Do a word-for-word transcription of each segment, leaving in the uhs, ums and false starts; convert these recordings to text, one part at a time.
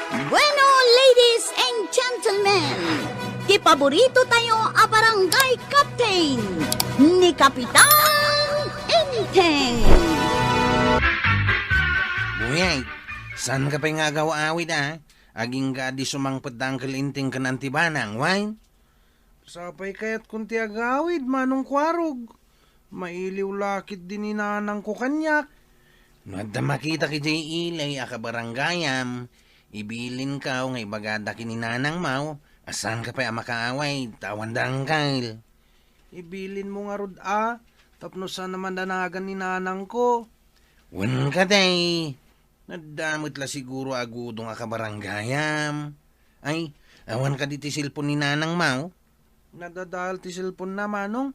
Bueno, ladies and gentlemen, ti paborito tayo a barangay captain, ni Kapitan Enteng. Buyay, saan ka pay nga agaw-awid, a? Agingga di sumangpet da Uncle Enteng ken Auntie Banang, wen? Sapay kayatkon ti agawid, Manong Kuarog. Mailiw la ketdi ni nanangko kaniak. No adda makitak idiay ili a kabaranggayam, ibilinko nga ibagada ken ni nanangmo a saanka pay a makaawid, ta awan da angkel. Ibilinmo ngarud a, tapno saan a mandanagan ni nanangko. Wen kadi, nadda met la siguro a gudong a kabaranggayam. Ay, awan kadi ti cellphone ni nanangmo? Nadadael ti cellphone na, Manong.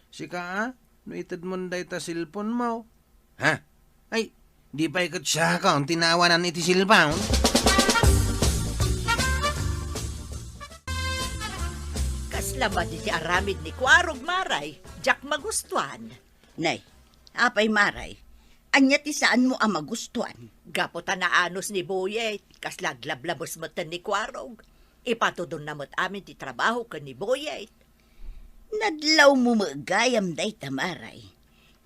Sika a, no itedmon dayta cellphone mo. Ha? Ay, di pay ket siakon ti naawanan iti cellphone? Kasla madi ti aramid ni Kuarog, Maray. Diak magustuan. Nay, apay, Maray? Ania ti saanmo a magustuan? Gapu ta naanos ni Buyet, kasla aglablabes metten ni Kuarog. Ipatudonna met amin ti trabaho ken ni Buyet. Nadlawmo met gayam dayta, Maray.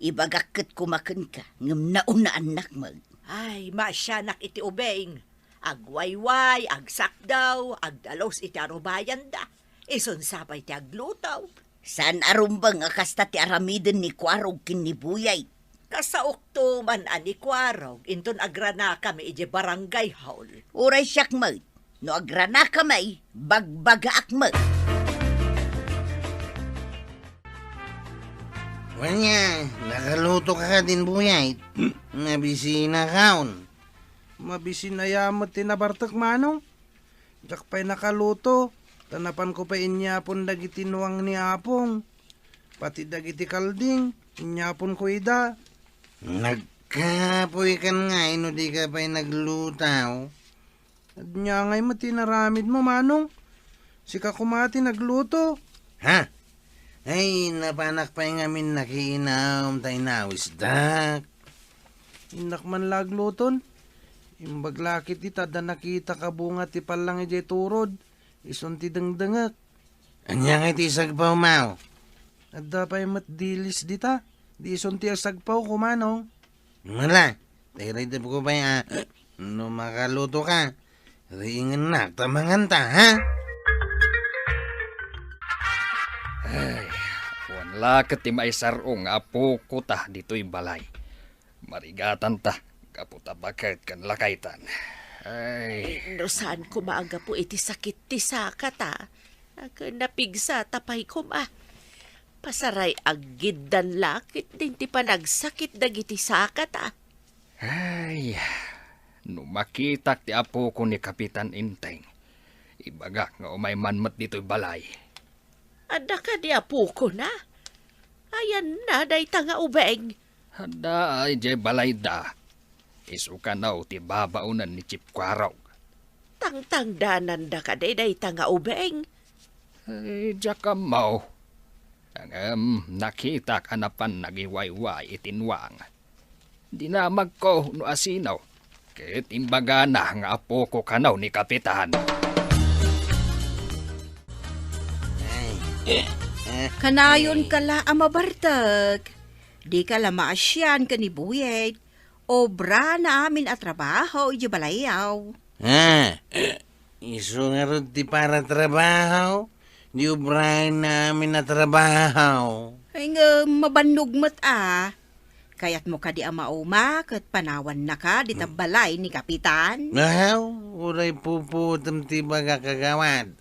Ibagak ket koma kenka, ngem naunaannak met. Ay, maasianak iti ubing. Agwayway, agsakdaw, agdalus iti arubayanda. Isun sa pay ti agluto. Saan a rumbeng a kasta ti aramiden ni Kuarog ken ni Buyay. Kasaokto man a ni Kuarog inton agranakami idiay barangay hall. Uray siak met, no agranakami, bagbagaak met. Wen, nakaluto ka kadin, Buyay? Nabisinakon. Mabisin aya met ti nabartek, Manong? Diak pay nakaluto, ta napanko pay inyapon dagiti nuang ni Apong. Pati dagiti kalding, inyaponko ida. Nagkapoy kan ngay no di ka pay nagluto. Ania ngay met ti naramidmo, Manong? Sika koma ti nagluto. Ha? Ay, napanak pay ngamin nakiinam, ta inawisdak. Innak man la agluton. Imbag la ketdi ta adda nakitak a bunga ti pallang idiay turod. Isun ti dengdengek. Ania ngay ti isagpawmo? Adda pay met dilis dita. Di isun ti isagpawko, Manong. Mala, ta iridepko pay a, no makaluto ka, riingennak ta manganta, ha? Ay, awan la ket ti maisar-ong nga apokota ditoy balay. Marigatanta, gapu ta baket ken lakaytan. Ay. No saan koma a gapu iti sakit ti sakata, a ken napigsata pay koma. Pasaray-aggiddan la ketdin ti panagsakit dagiti sakata. Ay, no makitak ti apoko ni Kapitan Enteng, ibagak nga umay man met ditoy balay. Adda kadi apokona? Ayanna dayta nga ubing? Adda idiay balayda. Isu kano ti babaonen ni Chief Kuarog. Tangtangdananda kadi dayta nga ubing? Ay, diak ammo. Ngem nakitak a napan nagiwayway iti nuang. Dinamagko no asino, ket imbagana nga apoko kano ni Kapitan. Kanayon ka la a mabartek. Di ka la maasian ken ni Buyet. Obrana amin a trabaho iti balayaw. Ah, isu ngarud ti para trabaho? Di obraen amin a trabaho. Ay, nga mabannog met a. Kayatmo kadi a mauma ket panawannaka dita balay ni Kapitan? Ahaw, uray pupuotem ti ibagak, kagawad.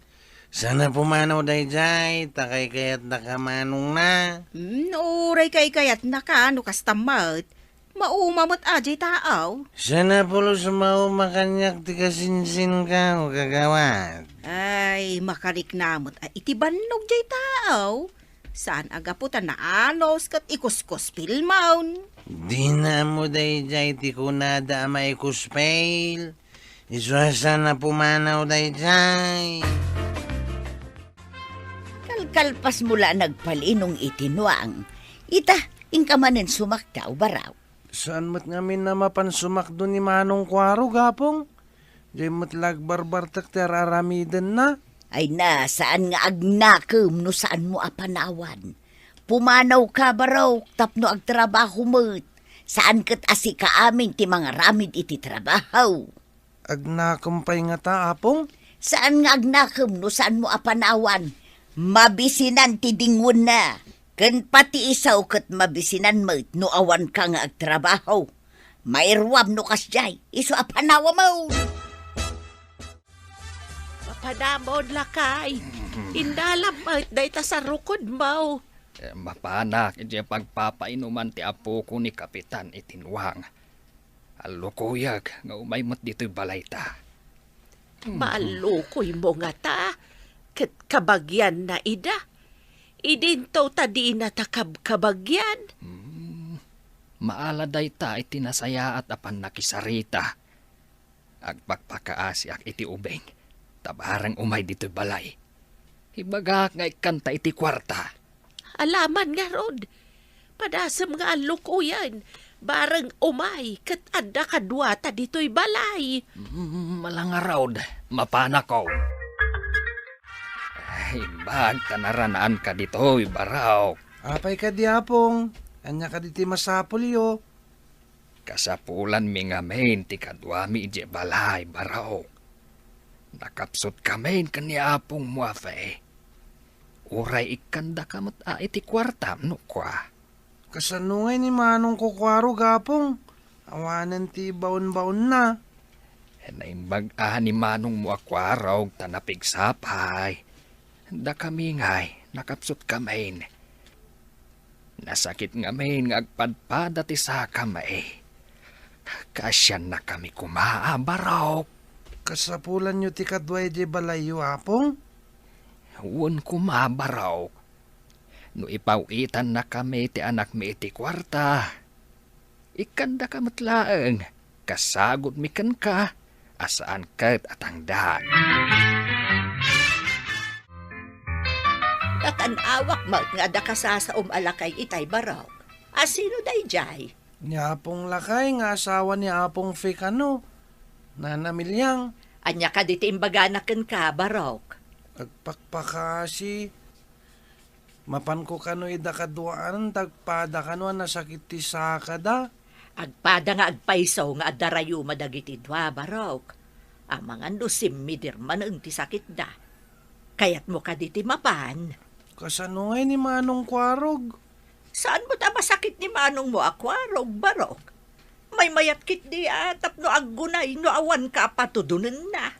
Saan a pumanaw daydiay, ta kaykayatnaka manongna. Hmm, uray kaykayatnaka no kasta met. Mauma met a diay taaw. Saan a pulos mauma kaniak ti kasinsinkaw, kagawad. Ay, makarikna met a iti bannog diay taaw. Saan a gapu ta naanos ket ikuskuspilmon. Dina ammo daydiay ti kunada a maikuspil. Isu a saan a pumanaw daydiay. Kalkalpasmo la a nagpalinong iti nuang. Ita, inka manen sumakdaw, baraw. Saan met ngamin a mapan sumakdo ni Manong Kuaro, Gapong? Diay met la agbarbartek ti ar-aramidenna. Ay na, saan nga agnakem no saanmo a panawan. Pumanawka, Barok, tapno agtrabaho met. Saan ket a sika amin ti mangaramid iti trabaho. Agnakem pay ngata, Apong? Saan nga agnakem no saanmo a panawan. Mabisinan ti dingwenna. Ken pati isu ket mabisinan met no awanka nga agtrabaho. Mairuam no kasdiay, isu a panawam. Mapanamon, lakay. Indalam met dayta sarukodmo. Eh, mapanak iti pagpapainuman ti apoko ni Kapitan iti nuang. Allukoyak nga umay met ditoy balayta. Maallukoymo ngata, ket kabagianna ida. Idinto ta dinata kabkabagian. Hmm, maala dayta iti nasayaat a pannakisarita. Agpakpakaasiak iti ubing, ta bareng umay ditoy balay. Ibagak nga ikkanta iti kuarta. Alaman ngarud, padasem nga allukoyen, bareng umay ket adda kaduata ditoy balay. Mm, malangarod, mapanako. Ay, imbag ta naranaanka ditoy, Barok. Apay kadi, Apong? Ania kadi ti masapulyo? Kasapulanmi ngamin ti kaduami idiay balay, Barok. Nakapsutkamin ken ni apongmo a Fe. Uray ikkandaka met a iti kuartam no kua. Kasano ngay ni manongko kuarog, Apong? Awanen ti baon-baonna. Naimbag a ni manongmo a kuarog ta napigsa pay. Dakami ngay, nakapsutkamin. Nasakit ngamin nga agpadpada ti sakami. Kaasiannakami koma a Barok. Kasapulanyo ti kadua idiay balayyo, Apong? Wen koma, Barok. No ipaw-itannakami ti anakmi iti kuarta, ikkandaka met laeng, kasagutmi kenka, a saan ket a tangdag. Nakan-awak met nga adda kasasaom a lakay itay, Barok. A sino daydiay? Ni Apong Lakay nga asawa ni Apong Fe kano, Nana Miliang. Ania kadi ti imbagana kenka, Barok? Agpakpakaasi. Mapanko kano ida kaduaan, ta agpada kano a nasakit ti sakada. Agpada nga agpayso nga adda rayuma dagiti dua, Barok. Amangan no simmidir manen ti sakitda. Kayatmo kadi ti mapan? Kasano ngay ni Manong Kuarog? Saan met a masakit ni Manongmo a Kuarog, Barok? Maymayat ketdi a tapno aggunay no awanka a patudonenna.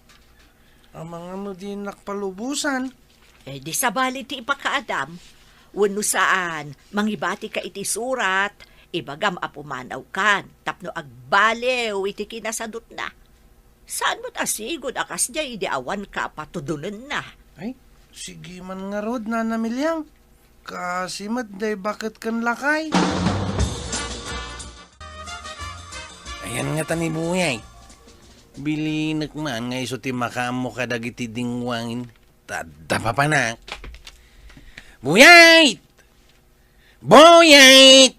Amangan no dinak palubosan. Eh, di sabali ti ipakaadam. Wenno saan, mangibatika iti surat, ibagam a pumanawkan tapno agbaliw iti kinasadutna. Saan met a sigud a kasdiay idi awanka a patudonenna? Ay, sige man ngarud, Nana Miliang. Kaasi met dayta baket ken lakay. Ayan ngata ni Buyay. Bilinek man nga isu ti makaammo kadagiti dingwangin. Ta adda papanak. Buyay! Buyay!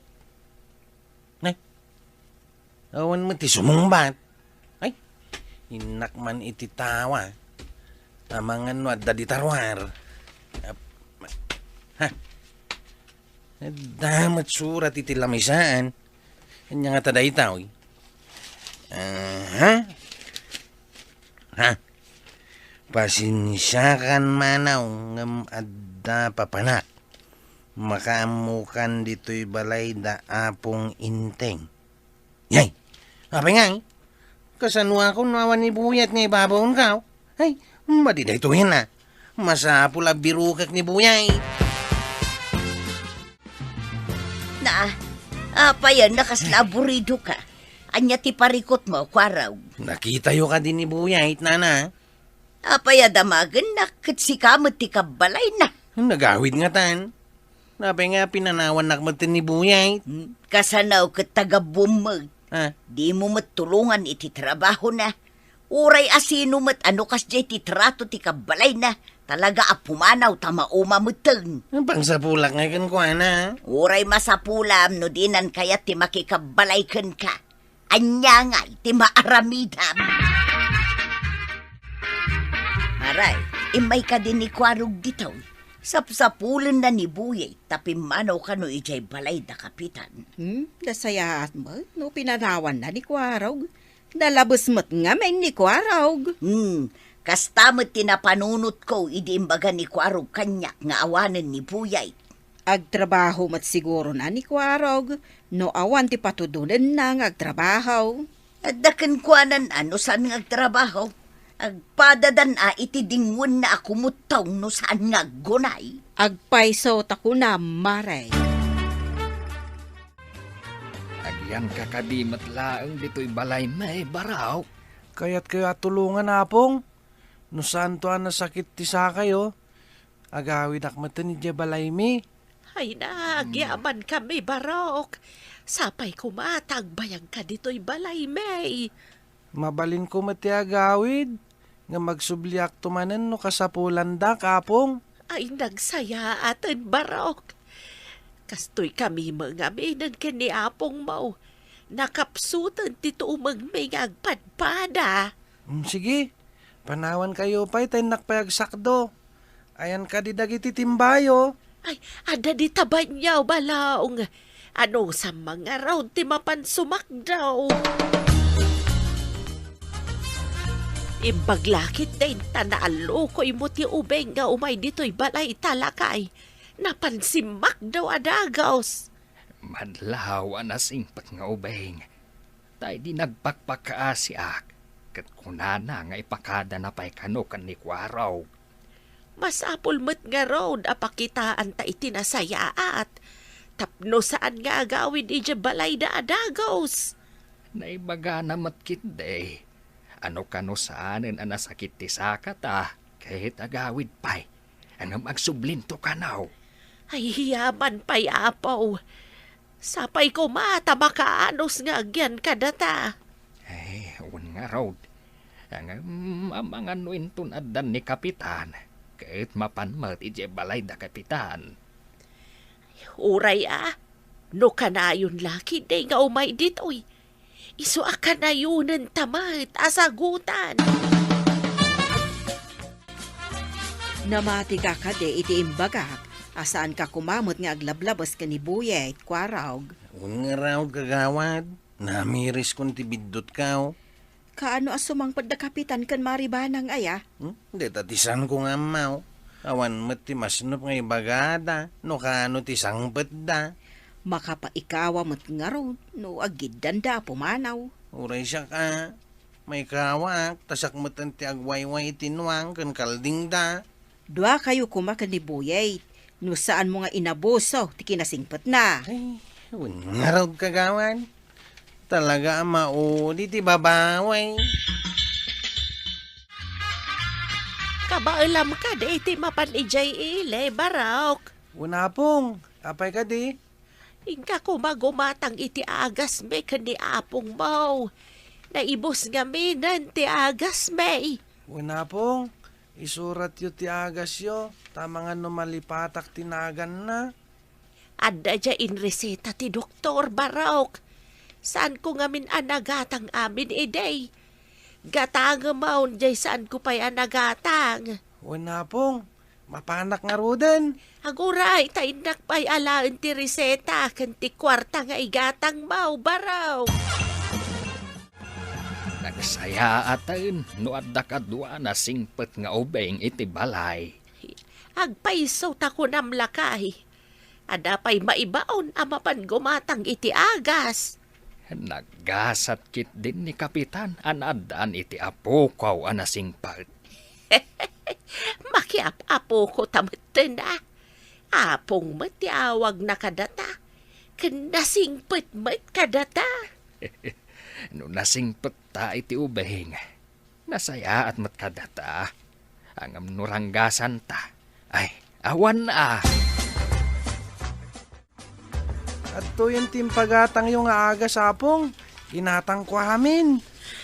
Nay, awan met ti sumungbat. Ay, innak man iti tawa. Amangan no adda dita ruar. Ap-, ha? Adda met surat iti lamisaan. Ania ngata dayta, uy? Aha. Ha? Pasensiakan, manaw, ngem adda papanak. Makaammokan ditoy balay da Apong Inteng. Yay! Apay ngay? Kasanoakon no awan ni Buyay nga ibabaonka? Ay, madi daytoyen a. Masapul a birukek ni Buyay. Na, apay a nakasla aburidoka? Ania ti parikutmo, Kuarog? Nakitayo kadi ni Buyay, nana? Apay a damagennak ket sika met ti kabbalayna? Nagawid ngatan. Apay nga pinanawannak met ni Buyay? Hmm, kasano ket tagabbuem met? Ah. Dimo met tulongan iti trabahona. Uray a sino met a no kasdiay ti trato ti kabbalayna, talaga a pumanaw ta mauma metten. Pangsapulak ngay kenkuana. Uray masapulam no dinan kayat ti makikabbalay kenka. Ania ngay ti maaramidam? Ray, immay kadi ni Kuarog ditoy. Sapsapulenna ni Buyay ta pimmanaw kano idiay balay da Kapitan. Hmm, nasayaat met no pinanawanna ni Kuarog. Nalabes met ngamin ni Kuarog. Hmm, kasta met ti napanunotko idi imbaga ni Kuarog kaniak nga awanen ni Buyay. Agtrabaho met sigurona ni Kuarog no awan ti patudonenna nga agtrabaho. Adda kenkuana a no saan nga agtrabaho. Agpadadan a iti dingwenna a kumuttong no saan nga aggunay. Agpayso ta kunam, Mare. Agyanka kadi met laeng ditoy balaymi, Barok? Kayatkayo a tulongan, Apong? No saanto a nasakit ti sakayo, agawidak metten idiay balaymi. Ay, nagyamankami, Barok. Sapay koma ta agbayagka ditoy balaymi. Mabalinko met ti agawid, ngem agsubliakto manen no kasapulandak, Apong. Ay, nagsayaaten, Barok. Kastoy kami mangaminen ken ni Apongmo. Nakapsuten ti tumengmi nga agpadpada. Mm, sige, panawankayo pay ta innak pay agsakdo. Ayan kadi dagiti timbayo. Ay, adda dita banyaw, Balong. Anusam ngarud ti mapan sumakdo? Imbag la ketdin ta naallukoymo ti ubing nga umay ditoy balay ta lakay. Napan simmakdo a dagus. Madlaw a nasingpet nga ubing. Ta idi nagpakpakaasiak, ket kunana nga ipakadana pay kano ken ni Kuarog. Masapul met ngarud a pakitaanta iti nasayaat, tapno saan nga agawid idiay balayda a dagus. Naibagana met ketdi a no kano saanen a nasakit ti sakata, ket agawid pay. Ngem agsublinto kano. Ay, yaman pay, Apo. Sapay koma ta makaanus nga agyan kadata. Ay, wen ngarud. Ngem amangan no inton addan ni Kapitan, ket mapan met idiay balay da Kapitan. Uray a, no kanayon la ketdi nga umay ditoy, isu a kanayonenta met a sagutan. Namatika kadi iti imbagak a saanka koma met nga aglablabes ken ni Buyet, Kuarog? Wen ngarud, Kagawad, namiriskon ti biddutko. Kaano a sumangpet da Kapitan ken Mari Banang aya? Hmm? Dita ti saanko nga ammo. Awan met ti masnop nga ibagada no kaano ti sangpetda. Makapaikawa met ngarud no agiddanda a pumanaw. Uray siak a, maikawak, ta siak metten ti agwayway iti nuang ken kaldingda. Duakayo koma ken ni Buyet, no saanmo nga inabuso ti kinasingpetna. Ay, wen ngarud, Kagawad. Talaga a maudi ti babawi. Kabaelam kadi iti mapan idiay ili, Barok. Wen, Apong, apay kadi? Inka koma gumatang iti agasmi ken ni Apongmo. Naibus ngaminen ti agasmi. Wen, Apong, isuratyo ti agasyo, ta amangan no malipatak ti naganna. Adda diay inreseta ti doktor, Barok. Saanko ngamin a nagatang amin idi. Gatangem diay saanko pay a nagatang. Wen, Apong, mapanak ngaruden. Aguray, ta innak pay alaen ti reseta ken ti kuarta nga igatangmo, Barok. Nagsayaaten no adda kadua a nasingpet nga ubing iti balay. Agpayso ta kunam lakay. Adda pay maibaon a mapan gumatang iti agas. Naggasat ketdin ni Kapitan a naaddaan iti apoko a nasingpet. Makiap-apoko ta metten a. Apong met ti awagna kadata. Ken nasingpet met kadata. No nasingpetta iti ubing, nasayaat met kadata. Ngem no ranggasanta, ay, awan a. Adtoyen ti impagatangyo nga agas, Apong. Inatangko amin.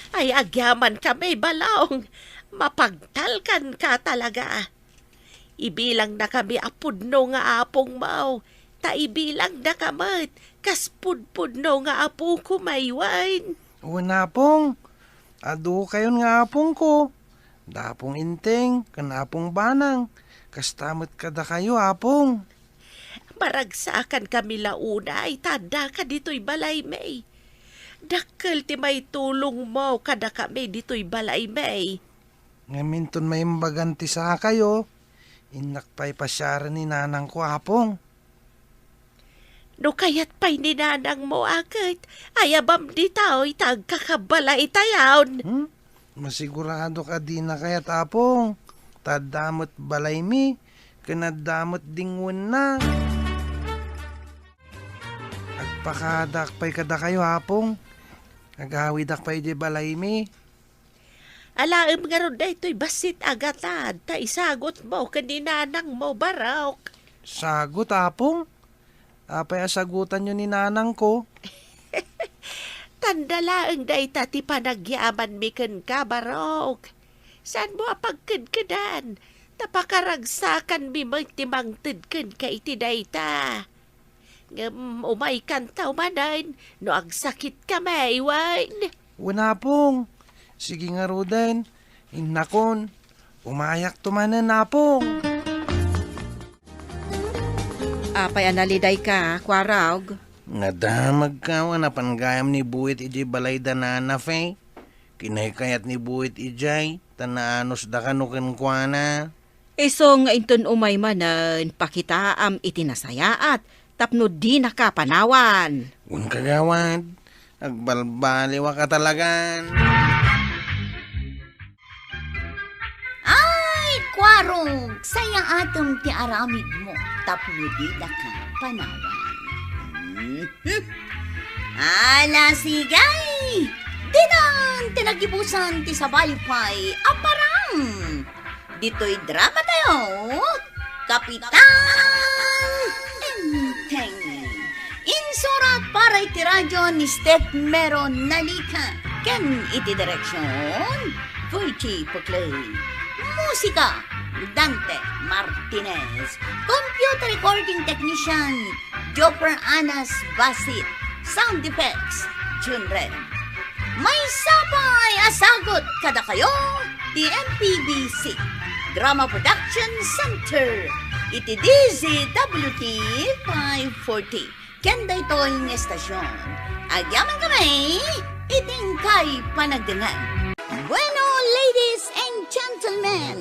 Ay, agyamankami, Balong. Mapagtalkanka talaga. Ibilangna kami a pudno nga apongmo, ta ibilangna ka met kas pudpudno nga apoko, maywan. Wen, Apong, adu kayon nga apongko. da Apong Enteng, ken Apong Banang, kasta met kadakayo, Apong. Maragsakankami la unay ta addaka ditoy balaymi. Dakkel ti maitulongmo kadakami ditoy balaymi. Ngem inton maimbagan ti sakayo, innak pay pasiaren ni nanangko, Apong. No kayat pay ni nanangmo a ket, ayabam ditoy ta agkakabalaytayon. Hmm? Masigurado ka dina kayat, Apong. Ta adda met balaymi, ken adda met dingwenna. Agpakadaak pay kadakayo, Apong. Agawidak pay di balaymi. Alaem ngarud daytoy bassit a gatad, ta isagutmo ken ni nanangmo, Barok. Sagut, Apong? Apay a sagutanyo ni nanangko? Tanda laeng dayta ti panagyamanmi kenka, Barok. Saanmo a pagkedkedan, ta pakaragsakanmi met ti mangted kenka iti dayta. Ngem umaykanta manen no agsakitkami, wen? Wen, Apong. Sige ngaruden. Innakon, umayakto manen, Apong. Apay a nalidayka, Kuarog? Nadamagka a napan gayam ni Buwit idiay balay da Nana Fe. Kinaykayat ni Buwit idiay, ta naanusda kano kenkuana. Isu nga inton umay manen, pakitaam iti nasayaat tapno dinaka panawan. Wen, kagawad, agbalbaliwak a talagan. Ay, Kuarog, sayaatem ti aramidmo tapno dinaka panawan. Mhm. Ala, sigay! Dinan ti nagibusan ti sabali pay a parang. Ditoy drama tayo, Kapitan Enteng. Insurat para iti radio ni Steph Mero Nalica ken iti direksyon, Virgie Puclay. Musika, Dante Martinez. Computer recording technician, Joper Anas Basit. Sound effects, Jun Red. Maysa pay a sagut kadakayo ti M P B C Drama Production Center iti D Z W T five forty. Ken daytoy nga estasyon, agyaman kami iti inkay panagdengngeg. Bueno, ladies and gentlemen,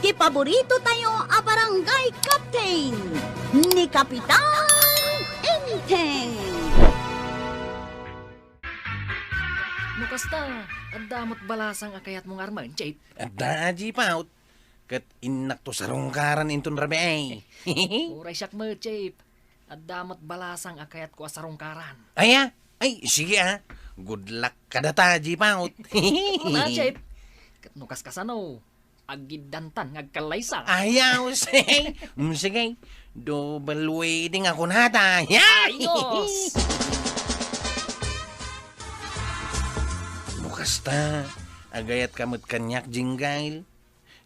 ti paborito tayo a barangay captain, ni Kapitan Enteng. No kasta, adda met balasang a kayatmo nga armen, Chief? Adda, Aji Paut. Ket innakto sarungkaran inton rabii. Uray siak met, Chief. Adda met balasang a kayatko a sarungkaran. Aya? Ay, sige, ah. Good luck kadata, Aji Paut. Una, Chief. Ket no kaskasano, agiddantan nga agkallaysa. Ayaw, say. Mm, sige. Double wedding a kunata. Yan! Ayos! No kasta, agayatka met kaniak, Jinggayl.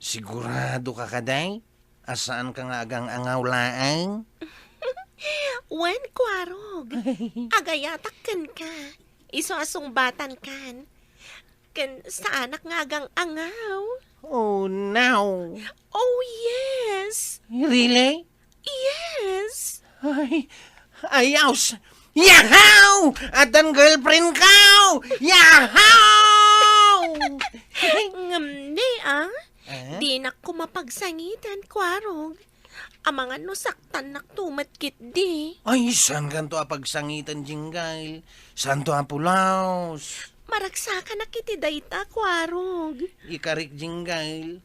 Siguradoka kadi a saanka nga agang-angaw laeng? Wen, Kuarog. Agayatak kenka. Isu a sungbatankan. Ken saanak nga agang-angaw. Oh, no. Oh, yes. Really? Yes. Ay, ayaws. Yahoo! Addan girlfriend ko! Yahoo! Ngem ni, ah? Eh? Dinak koma pagsangiten, Kuarog. Amangan no saktannakto met ketdi. Ay, saankanto a pagsangiten, Jinggayl? Saanto a pulos? Maragsakanak iti dayta, Kuarog. Ikarik, Jinggayl.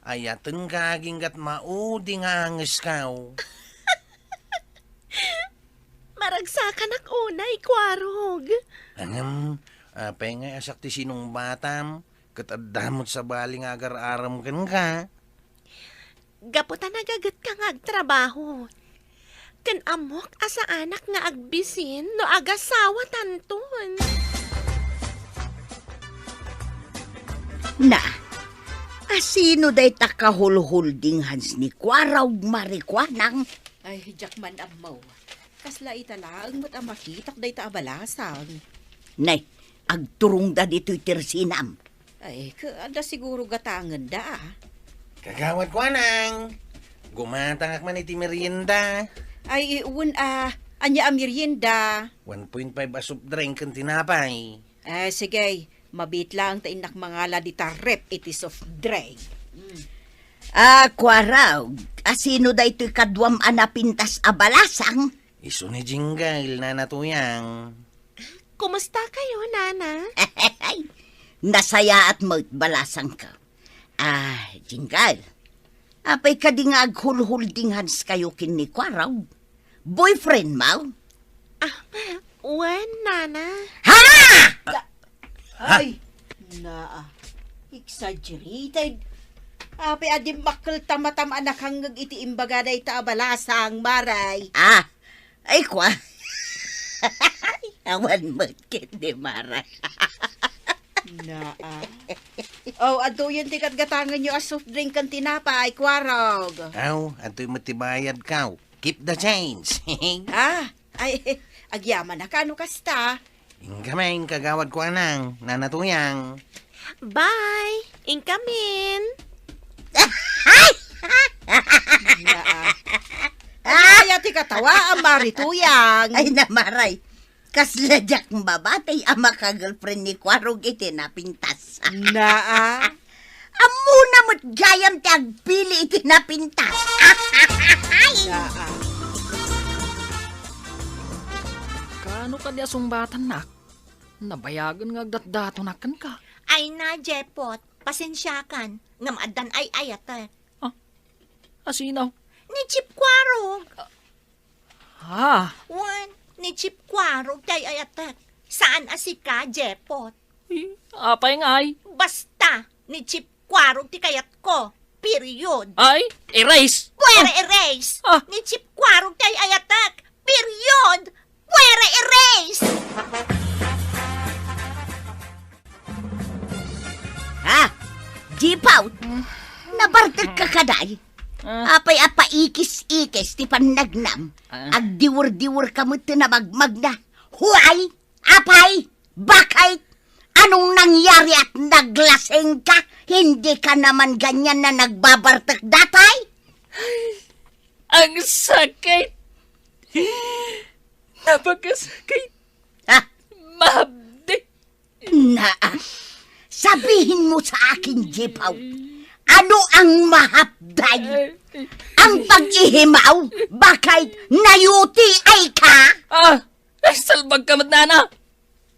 Ayatenka aginggat maudi nga angesko. Maragsakanak unay, Kuarog. Ngem, apay nga siak ti sinungbatam, ket adda met sabali nga agar-arem kenka. Gapu ta nagagetka nga agtrabaho. Ken ammok a saanak nga agbisin no agasawatanton. Na, asino dayta kahulhulding Hans ni Kuarog, Marikuanang? Ay, diak man ammo. Kasla ita laeng met a makitak dayta a balasang. Nay, agturongda ditoy tersinam. Ay, ka-, adda siguro gatangenda, ah. Kagawad Kuanang, gumatangak man iti merienda. Ay, wen, ah, ania a merienda? One point five a soft drink ken tinapay. Ah, sige, mabiit lang ta innak mangala dita ref iti soft drink. Mm. Ah, Kuarog, asino daytoy kaduam a napintas a balasang? Isu ni Jingle, Nana Tuyang. Kumusta kayo, Nana? Nasayaat met balasangko. Ah, Jingle, apay kadi nga aghulhulding hands kayo ken ni Kuarog? Boyfriend mo? Ah, wen, Nana. Ha? Ay, naa, exaggerated. Apay a dimmakkel ta matam a nakangngeg iti imbaga dayta a balasang, Maray. Ah, ay, kua. Awan met ket ni Maray. Naa. Oh, adtoyen ti gatgatangenyo a soft drink ken tinapay, Kuarog. Aw, adtoy met ti bayadko. Keep the change. Ah, ay, agyamanak no kasta. Inka manen, Kagawad Kuanang, Nana Tuyang. Bye! Inka manen. Naa. Ania ti katawaam, Mari Tuyang? Ay, na, Maray. Kasla diak mabati a maka-girlfriend ni Kuarog iti napintas. Naa. Ammona met gayam ti agpili iti napintas. Naa. Kaano kadi a sungbatannak? Nabayagen nga agdatdatonak kenka. Ay na, Jepot, pasensiakan, ngem addan ay-ayatek. Ah, asino? Ni Chief Kuarog. Ah. Wen, ni Chief Kuarog ti ay-ayatek. Saan a sika, Jepot. Ay, apay ngay? Basta, ni Chief Kuarog ti kayatko. Period. Ay, erase. Pwera Oh. erase. Ah. Ni Chief Kuarog ti ay-ayatek. Period. Pwera erase. Ha? Jipaw? Nabartek ka kaday? Ah. Apay a paikis-ikis ti pannagnam? Ah. Agdiwer-diwer ka met ti namagmagna. Huay! Apay! Bakit? Anong nangyari at naglasing ka? Hindi ka naman ganyan na nagbabartek dati? Ang sakit! Napakasakit! Ha? Mahapdi! Naa, sabihin mo sa akin, Jipaw, ano ang mahapday? Ang pag-ihimaw? Bakit? Nayuti ay ka? Ah! Ay, salbag ka met, nana!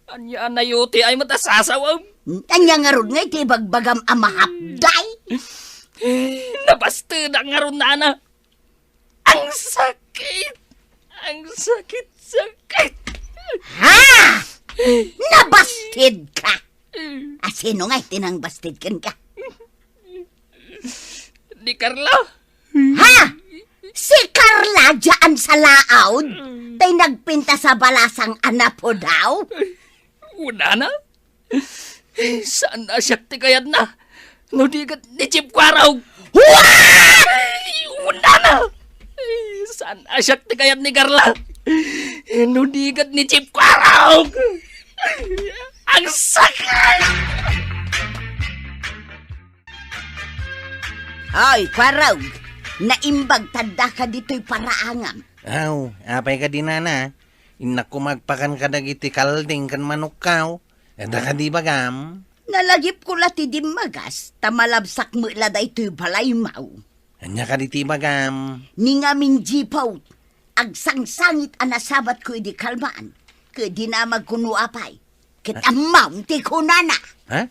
Ania a nayuti ay met a sasawem? Ania ngarud nga iti ibagbagam a mahapday? Nabastedak ngarud, nana! Ang sakit! Ang sakit, sakit! Ha? Nabasted ka? Asino nga iti nangbasted kenka? Ni Carla. Ha? Si Carla dyan sa laod? Tay nagpintas a balasang a napudaw? Kunana? Saan a siak ti kayatna? No di ket ni Chief Kuarog! What? Ay, unana! Ay, saan a siak ti kayat ni Carla? No di ket ni Chief Kuarog! Ang sakit! Ay, Kuarog! Naimbag tadda ka ditoy paraangam. Aw, apay kadi, nana? Innak koma agpakan kadagiti kalding ken manokko. Adda kadi ibagam? Nalagipko la ti dimmagas, ta malabsak met la daytoy balaymo. Ania kadi ti ibagam? Ni ngamin Jipaw, agsangsangit a nasabatko idi kalman, ket dinamagko no apay. Ket Ah? ammom ti kunana. Ha?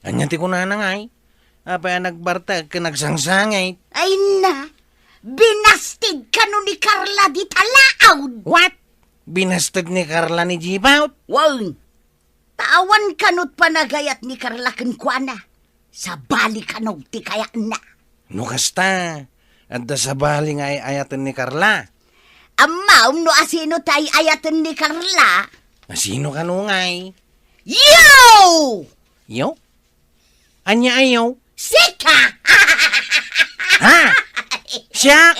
Ania ti kunana ngay? Apay a nagbartek ken agsangsangit? Ay na, binasted kano ni Carla dita laod. What? Binasted ni Carla ni Jipaw? Wen. Ta awan kano ti panagayat ni Carla kenkuana. Sabali kano ti kayatna. No kasta, adda sabali nga ay-ayaten ni Carla. Ammom no asino ti ay-ayaten ni Carla? Asino kano ngay? You! Yo? Ania ayo? Sika! Ha? Siak?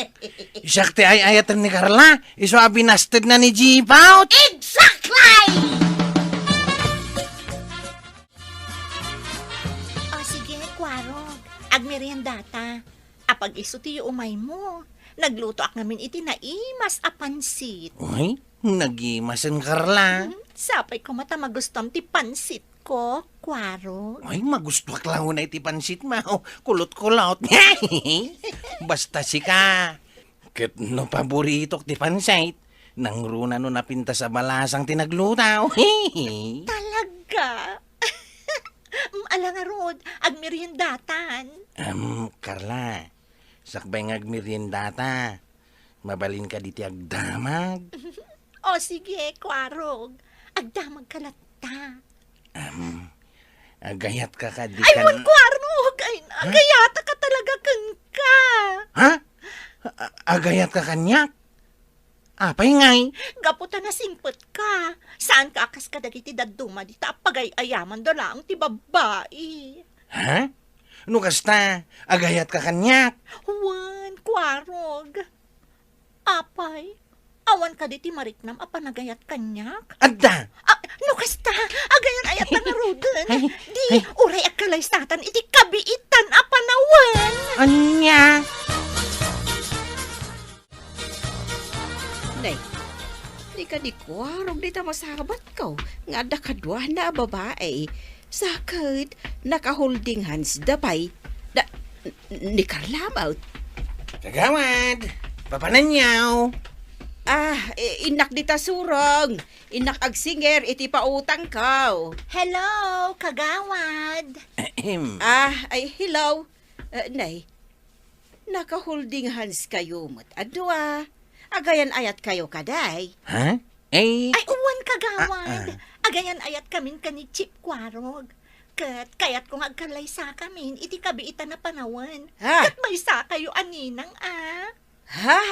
Siak ti ay-ayaten ni Carla? Isu a binastedna ni Jipaw? Exactly! agmeriendata. Apag-isu ti umaymo. Naglutoak ngamin iti naimas a pansit. Uy, nagimasen, Carla. Hmm, sapay koma ta magustom ti pansitko, Kuarog. Uy, magustuak la unay ti pansitmo. Kulot-kulot. Basta sika. Ket no paboritok ti pansit, nangruna no napintas a balasang ti nagluto. Talaga? Mm, ala ngarud, agmeriendatan. Em, Carla, sakbay nga agmeriendata, mabalin kadi ti agdamag? O, sige, Kuarog. Agdamagka latta. Em, agayatka kadi. Ay, kan- wen, Kuarog! Ay, ha? Agayataka talaga kenka! Ha? A-, agayatka kaniak? Apay ngay? Gapu ta nasingpetka. Saanka a kas kadagiti dadduma dita a pagay-ayamanda laeng ti babbai. Ha? No kasta, agayatka kaniak? Wen, Kuarog. Apay, awan kadi ti mariknam a panagayat kaniak? Adda! Ah, no kasta, agayan-ayat na ngaruden. Ay, di, ay. Uray agkalaysatan iti kabiitan a panawen. Ania? Nay, di kadi Kuarog dita masabatko nga adda kaduana a babai. Sa ket naka-holding hands da pay. Da, ni Carla met. Kagawad, papananyaw? Ah, i-, innak dita surong. Innak agsinger iti pautangko. Hello, kagawad. Ahem. Ah, ay, hello. Eh, nay, naka-holding hands kayo met a dua. Agayan-ayat kayo kadi. Ha? Eh, ay, wen, kagawad. Ah, ah. Agayan-ayat kamin ken ni Chief Kuarog. Ket kayatko nga agkalaysakamin iti kabiitan a panawen. Ha? Ket maysa kayo a ninang, a. Ha?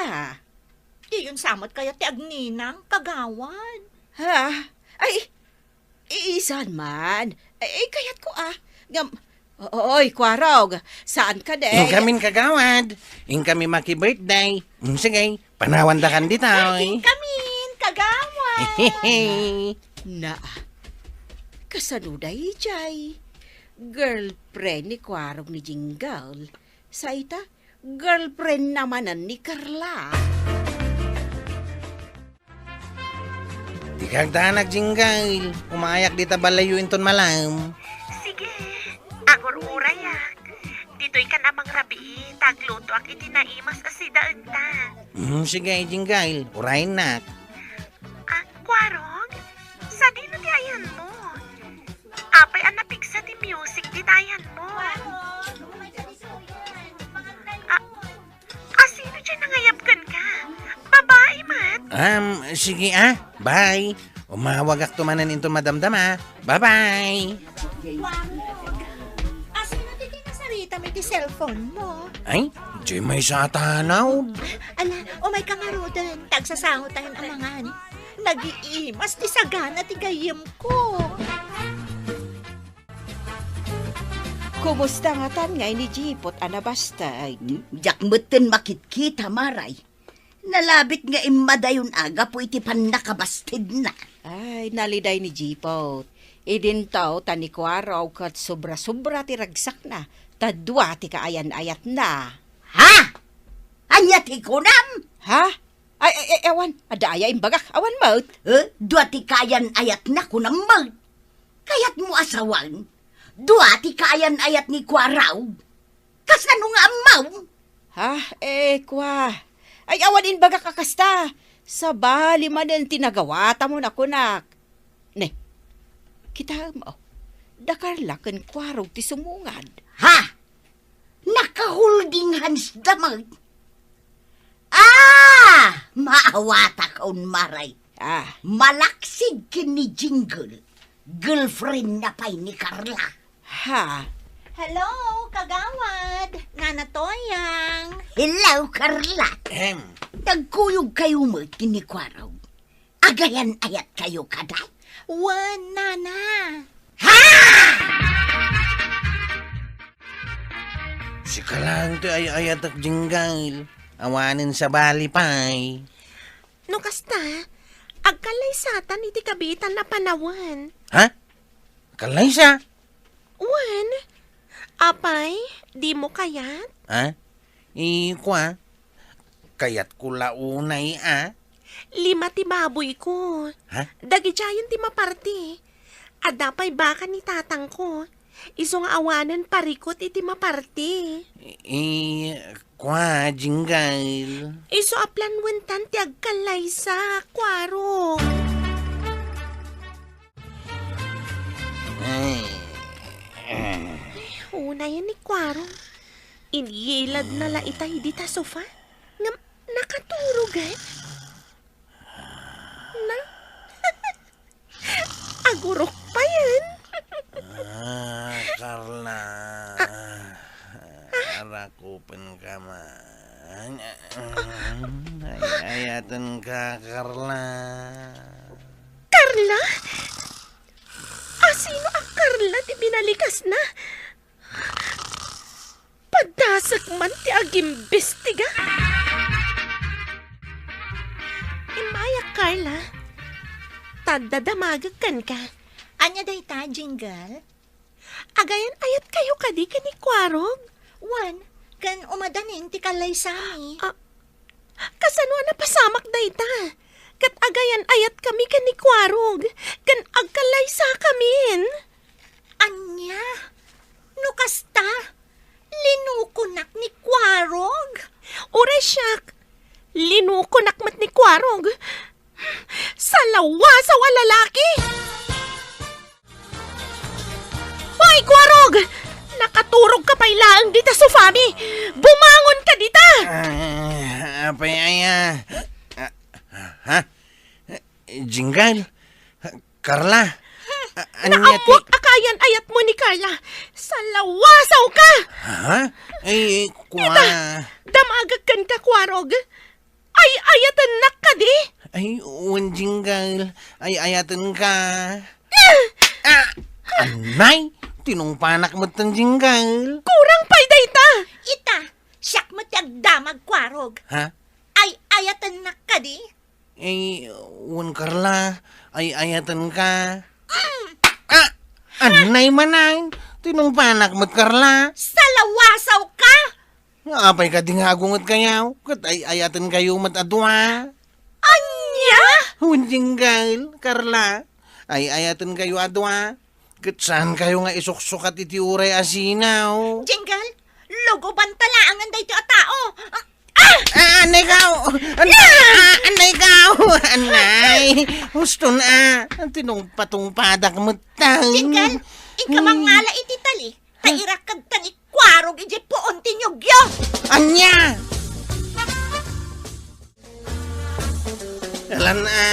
Iyon sa met kayat ti agninang, kagawad. Ha? Ay, iisan man. Ay, ay, kayatko, a. Ngem, oy, Kuarog, saan kadi? Inkamin, kagawad. Inkami maki-birthday. Mm, sige, panawandakan ditoy. Inkamin, kagawad. Na, kasano daydiay? Girlfriend ni Kuarog ni Jingle. Sa ita, girlfriend na manen ni Carla. Dika agdanag, Jingle. Umayak dita balayyo inton malam. Sige, agur-urayak. Ditoy kan a mangrabii, ta aglutoak iti naimas a sidaenta. Mm, sige, Jingle. Urayennak. Ah, Kuarog? Sadino ti ayanmo? Apay a napigsa ti music dita ayanmo? Ah, asino ti nangayab kenka? Babai met? Um, sige, a. Bye. Umawagakto manen inton madamdama. Bye-bye. Asino ti kinasaritam iti cellphone mo? Ay, diay maysa a tanaw. Ala, umayka ngaruden, ta agsasangotayon a mangan. Nagiimas ti sagana ti gayyemko. Kumusta ngatan ngay ni Jipot a nabasted? Hmm? Diak metten makitkita, Maray. Nalabit nga immadayon a gapu iti pannakabastedna. Ay, naliday ni Jipot. Idinto ta ni Kuarog ket sobra-sobra ti ragsakna, ta dua ti kaayan-ayatna. Ha? Ania ti kunam? Ha? Ay, ay, ay, awan. Adda aya imbagak? Awan met. Eh, dua ti kaayan-ayatna, kunam met. Kayatmo a sawen? Dua ti kaayan-ayat ni Kuarog. Kasano nga ammom? Ha? Eh, kua. Ay, awan imbagak a kasta. Sabali manen ti nagawatam a kunak. Ne, kitaem, oh. Da Carla ken Kuarog ti sumungad. Ha? Naka-holding hands da met? Ah! Maawatakon, Maray. Ah. Malaksid ken ni Jingle. Girlfriend na pay ni Carla. Ha? Hello, kagawad. Nana Toyang. Hello, Carla. Ahem. Nagkuyog kayo met ken ni Kuarog. Agayan-ayat kayo kada? Wen, Nana. Ha? Sika lang ti ay-ayatek, Jingle. Awanen sabali pay. No kasta, agkalaysatan iti kabiitan a panawen. Ha? Kalaysa? Wen, Apay, dimo kayat? Ha? I, kua? Kayatko la unay a. Lima ti baboyko. Ha? Dagidiayen ti maparti. Adda pay baka ni tatangko. Isu nga awanen parikut iti maparti. I, kua, Jingle. Isu a planwentan ti agkallaysa, Kuarog. Ay. Unayen ni Kuarog. Inyilad na la itay dita sofa. Ngem nakaturog, eh. Na? Agurok payen. Ah, Carla. Ah. Arakupenka man. Ay, ayatenka, Carla. Carla? Asino a Carla ti binalikasna? Padasek man ti agimbestiga. Immayak, Carla. Ta adda damagek kenka. Ania dayta, Jingle? Agayan-ayatkayo kadi ken ni Kuarog? Wen, ken umadanin ti kallaysami. Ah, kasano a napasamak dayta? Ket agayan-ayatkami ken ni Kuarog, ken agkallaysakamin. Ania? No kasta, linukonak ni Kuarog? Uray siak, linukonak met ni Kuarog. Salawasaw a lalaki! Hoy, Kuarog! Nakaturogka pay laeng dita sofami! Bumangonka dita! Ah, apay aya? Ah, ha? Jingle? Carla? Ah, ania ti Naammoak a kaayan-ayatmo ni Carla! Salawasaw ka! Ha? Ay, kua. Ita, damagek kenka, Kuarog. Ay-ayatennak kadi? Ay, wen, Jingle. Ay-ayatenka. Ah! Ah! Anay! Tinungpanak metten, Jingle. Kurang pay dayta! Ita, siak met ti agdamag, Kuarog. Ha? Ay-ayatennak kadi? Ay, wen, Carla. Ay-ayatenka. Mm. Ah! Anay manen! Tinungpanak met, Carla. Salawasaw ka! Apay kadi nga agungetkayo? Ket ay-ayatenkayo met a dua. Ania? Wen, Jingle, Carla. Ay-ayatenkayo a dua. Ket saankayo nga isuksukat iti uray a sinaw. Jingle, lugobanta laengen daytoy a tao. Ah! Ah, anay kaw! Anay! Ah! Ah, anay kaw! Anay! Huston a! Tinungpatungpadak met tayo. Jingle, inka mangngala iti tali. Ta irakedta ni Kuarog idiay puon ti niyogyo. Ania? Alan a,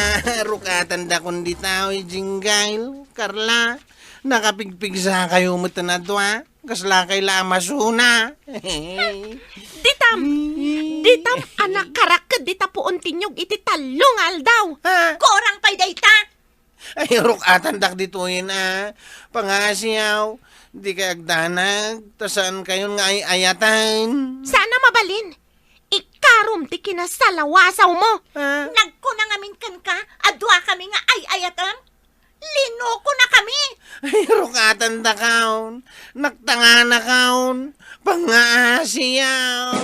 rukatandakon dita, oy, Jingle, Carla. Nakapigpigsakayo met a dua. Kaslakay la a masuna. Ditam! Ditam a nakaraked dita puon ti niyog iti tallo nga aldaw. Ha? Kurang pay dayta! Ay, rukatandak ditoyen a. Pangaasiyaw, dikay agdanag, ta saankayon nga ay-ayaten. Saan a mabalin? Ikarom ti kinasalawasawmo. Ha? Nagkuna ngamin kenka a duakami nga ay-ayatem? Linukonakami! Ay, rukatandakaon. Naktanganakaon. Pangaasiyaw.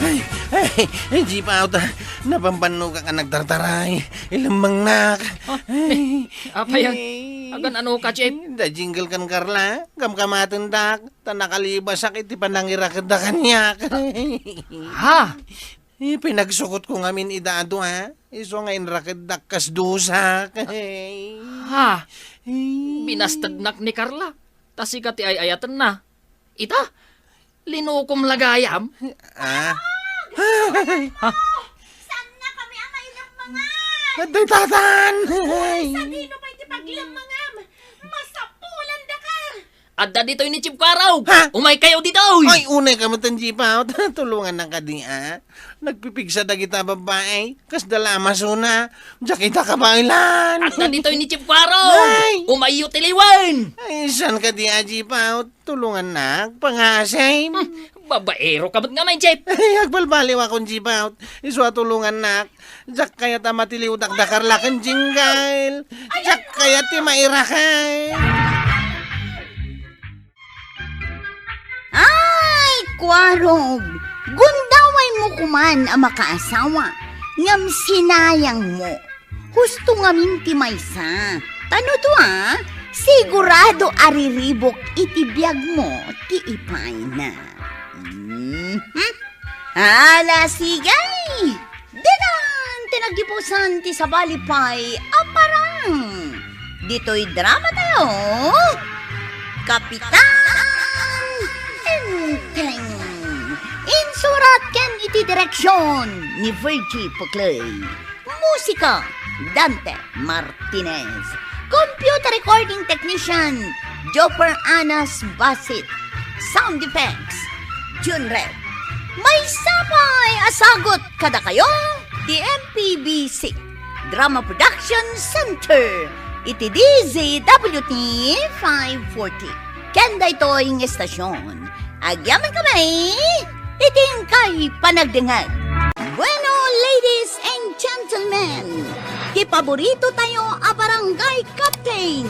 Ay, ay, ay, Jeep Out, ah. Napambannogak a nagtartaray. Ilemmengnak. Ah, ay, apay, ah, ay. Agan-anoka, Jeep? Da Jingle ken Carla, kamkamatendak, ta nakalibasak iti panangirakedda kaniak. Ha? Eh, pinagsukotko ngamin ida a dua, isu nga inrakeddak kas dusak. Ha? Eh. Binastednak ni Carla. Ta sika ti ay-ayatenna. Ita, linukom la gayam? Ah? Ha? Saannakami a mailemmangan! Adda tatan! Ay! Sadino pay ti paglemmangam? Masapulandaka! Adda ditoy ni Chief Kuarog! Ha? Umaykayo ditoy! Ay, unayka met, Chief Out. Tulongannak kadi, a. Nagpipigsa dagita a babbai. Kasda la a masuna. Diak ita kabaelan. Adda ditoy ni Chief Kuarog! Ay! Umayyo ti liwen! Ay, saan kadi a, Chief Out? Tulongannak, pangasim. Hmm, babaeroka met ngamin, Chief. Ay, agbalbaliwakon, Chief Out. Isu a tulongannak. Diak kayat a matiliwdak da Carla ken Jingle. Diak kayat ti mairaken. Warog, gundaway mo kuman a makaasawa, ngem sinayang mo. Husto ngamin ti maysa. Ta no dua, sigurado a riribuk iti biag mo ti ipayna. Mhm. Ala, sige! Ditan ti naggipusan ti sabali pay a parang. Ditoy drama tayo, Kapitan Enteng. Insurat ken iti direksyon ni Virgie Puclay. Musika, Dante Martinez. Computer recording technician, Joper Anas Basit. Sound effects, June Red. Maysa pay a sagut kadakayo ti M P B C Drama Production Center iti D Z W T five forty. Ken daytoy nga estasyon, agyamankami iti inkay panagdengngeg. Bueno, ladies and gentlemen, ti paborito tayo a barangay captain,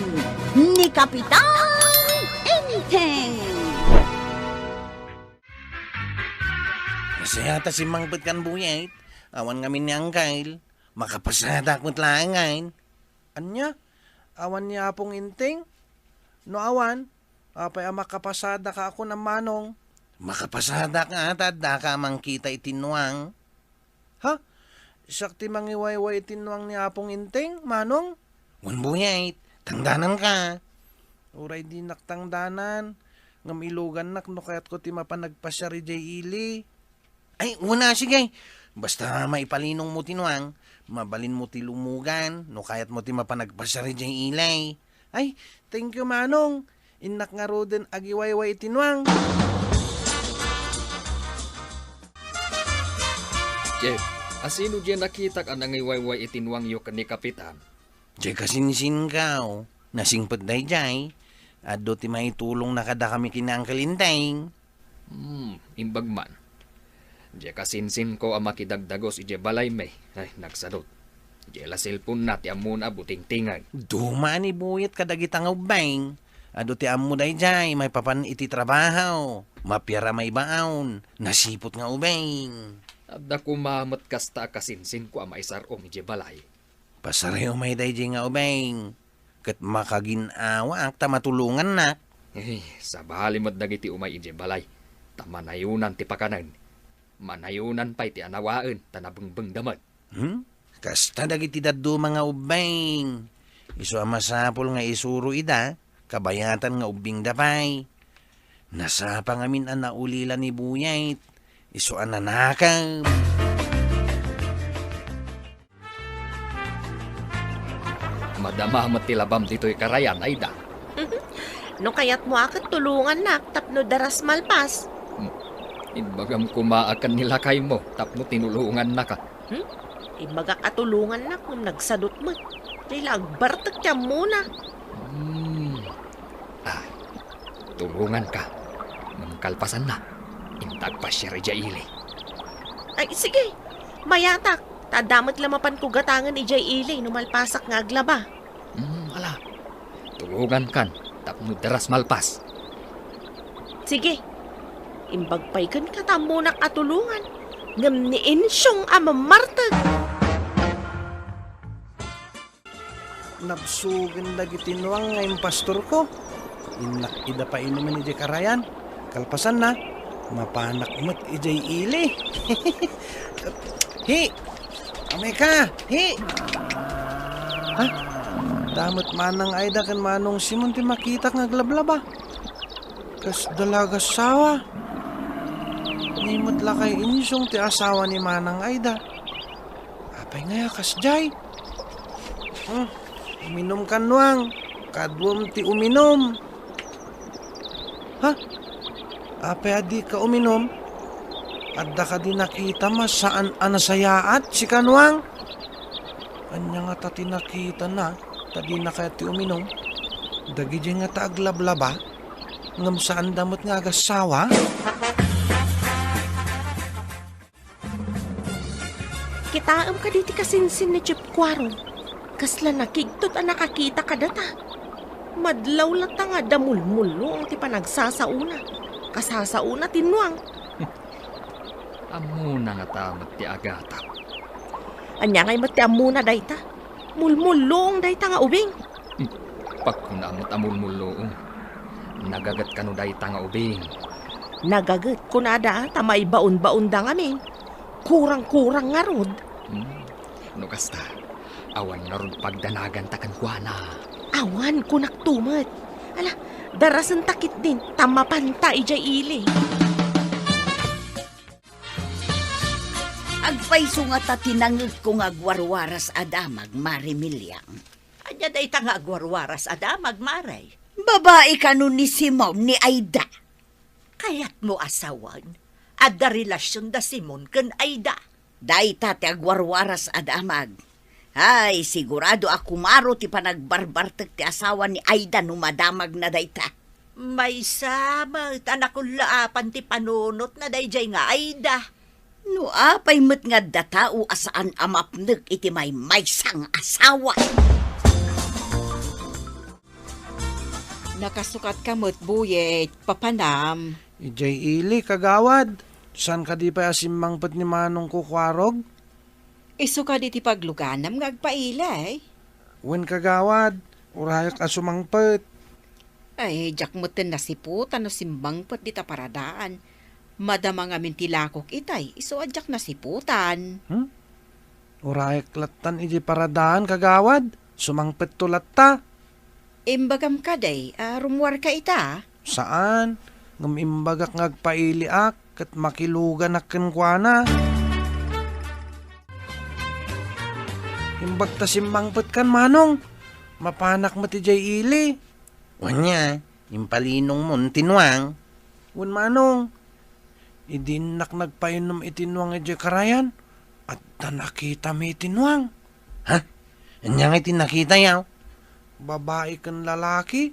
ni Kapitan Enteng. Masaya ta simmangpet kan Buyet. Awan ngamin ni Angkel. Makapasadak met laeng ngayen. Ania? Awan ni Apong Enteng? No awan, apay a makapasadaka a kunam, Manong? Makapasadak nga ta addaka a mangkita iti nuang. Ha? Siak ti mangiwayway iti nuang ni Apong Enteng, Manong? Wen, Buyet, tangdananka. Uray dinak tangdanan, ngem ilugannak no kayatko ti mapan agpasiar idiay ili. Ay, wen a, sige. Basta maipalinongmo ti nuang, mabalinmo ti lumugan no kayatmo ti mapan agpasiar idiay ili. Ay, thank you, Manong. Innak ngaruden agiwayway iti nuang. Jeff, asino diay nakitak a nangiwayway iti nuangyo ken ni Kapitan? Diay kasinsinko, nasingpet daydiay. Adu ti maitulongna kadakami ken ni Uncle Enteng. Hmm, imbag man. Diay kasinsinko a makidagdagos idiay balaymi. Ay, nagsadut. Diay la cellphone-na ti ammona a butingtingen. Duma ni Buyet kadagita nga ubbing. Adu ti ammo daydiay, maipapan iti trabaho. Mapiar a maibaon. Nasiput nga ubing. Adda koma met kasta a kasinsinko a maisar-ong idiay balay. Pasarem umay daydiay nga ubing, ket makagin-awaak ta matulongannak. Eh, sabali met dagiti umay idiay balay, ta manayonan ti pakanen. Manayonan pay ti anawaen, ta nabengbengda met. Hmm? Kasta dagiti dadduma nga ubbing. Isu a masapul nga isuro ida, kabayatan nga ubbingda pay. Nasapa ngamin a naulila ni Buyet. Isu a nanakem. Madama met ti labam ditoy karayan, Aida. No kayatmo a ket tulongannak tapno daras malpas. Hmm. Imbagam koma a ken ni lakaymo tapno tinulongannaka. Hmm? Imbagak a tulongannak ngem nagsadut met. Dayta la agbartek ti ammona. Hmm. Ah, tulonganka. Ngem kalpasanna, inta agpasiar idiay ili. Ay, sige. Mayatak. Ta adda met la mapanko gatangen idiay ili no malpasak nga aglaba. Hmm, ala. Tulongankan tapno daras malpas. Sige. Imbag pay kenka ta ammonak a tulongan. Ngem ni Insyong a mamarteg. Nabsugen dagiti nuang nga impastorko. Innak ida painumen idiay karayan. Kalpasanna, mapanak met idiay ili. Hi! Ameka! Hi! Ha? Adda met Manang Aida ken Manong Simon ti makitak nga aglablaba. Kasda la agassawa. Ni met lakay Insyong ti asawa ni Manang Aida. Apay ngay a kasdiay? Hmm, uminumkan nuang. Kaduam ti uminum. Ha? Apay a dika uminum? Adda kadi nakitam a saan a nasayaat, sika nuang? Ania ngata ti nakitana ta dina kayat ti uminum? Dagidiay ngata aglablaba? Ngem saanda met nga agassawa? Kitaem kadi ti kasinsin ni Chief Cuaro? Kasla nakigtot a nakakita kadata. Madlaw latta nga adda mulmulluong ti panagsasaona. Kasasaona ti nuang. Ammona ngata met ti agatap. Ania ngay met ti ammona dayta? Mulmulluong dayta nga ubing. Hmm, pagkuna met a mulmulluong. Nagaget kano dayta nga ubing? Nagaget, kunada, ta maibaon-baonda ngamin. Kurang-kurang ngarud. Hmm, no kasta, awan ngarud pagdanaganta kenkuana. Awan, kunakto met. Ala, darasenta ketdin, ta mapanta idiay ili. Agpayso ngata ti nangngegko nga agwarwaras a damag, Mare Miliang. Ania dayta nga agwarwaras a damag, Mare? Babai kano ni Simon ni Aida. Kayatmo a sawen, adda relasion da Simon ken Aida. Dayta ti agwarwaras a damag. Ay, sigurado a kumaro ti panagbarbartek ti asawa ni Aida no madamagna dayta. Maysa met a nakullaapan ti panunotna daydiay nga Aida. No apay met nga adda tao a saan a mapnek iti maymaysa nga asawa? Nakasukatka met, Buyet, papanam. Idiay ili, kagawad. Saan kadi pay a simmangpet ni Manong Kukuarog? Isu kadi ti pagluganam nga agpaili, ay? Wen, kagawad, urayak a sumangpet. Ay, diak metten nasiputan no simmangpet dita paradaan. Madama ngamin ti lakok itay, isu a diak nasiputan. Hmm? Urayak lattan iti paradaan, kagawad. Sumangpetto latta. Imbagam kadi a rummuarka ita? Saan, ngem imbagak nga agpailiak ket makiluganak kenkuana. Imbagta simmangpetkan, Manong. Mapanak met idiay ili. Wen nia, impalinongmon ti nuang. Wen, Manong. Idi innak nagpainum iti nuang idiay karayan, adda nakitami iti nuang. Ha? Ania ngay ti nakitayo? Babai ken lalaki,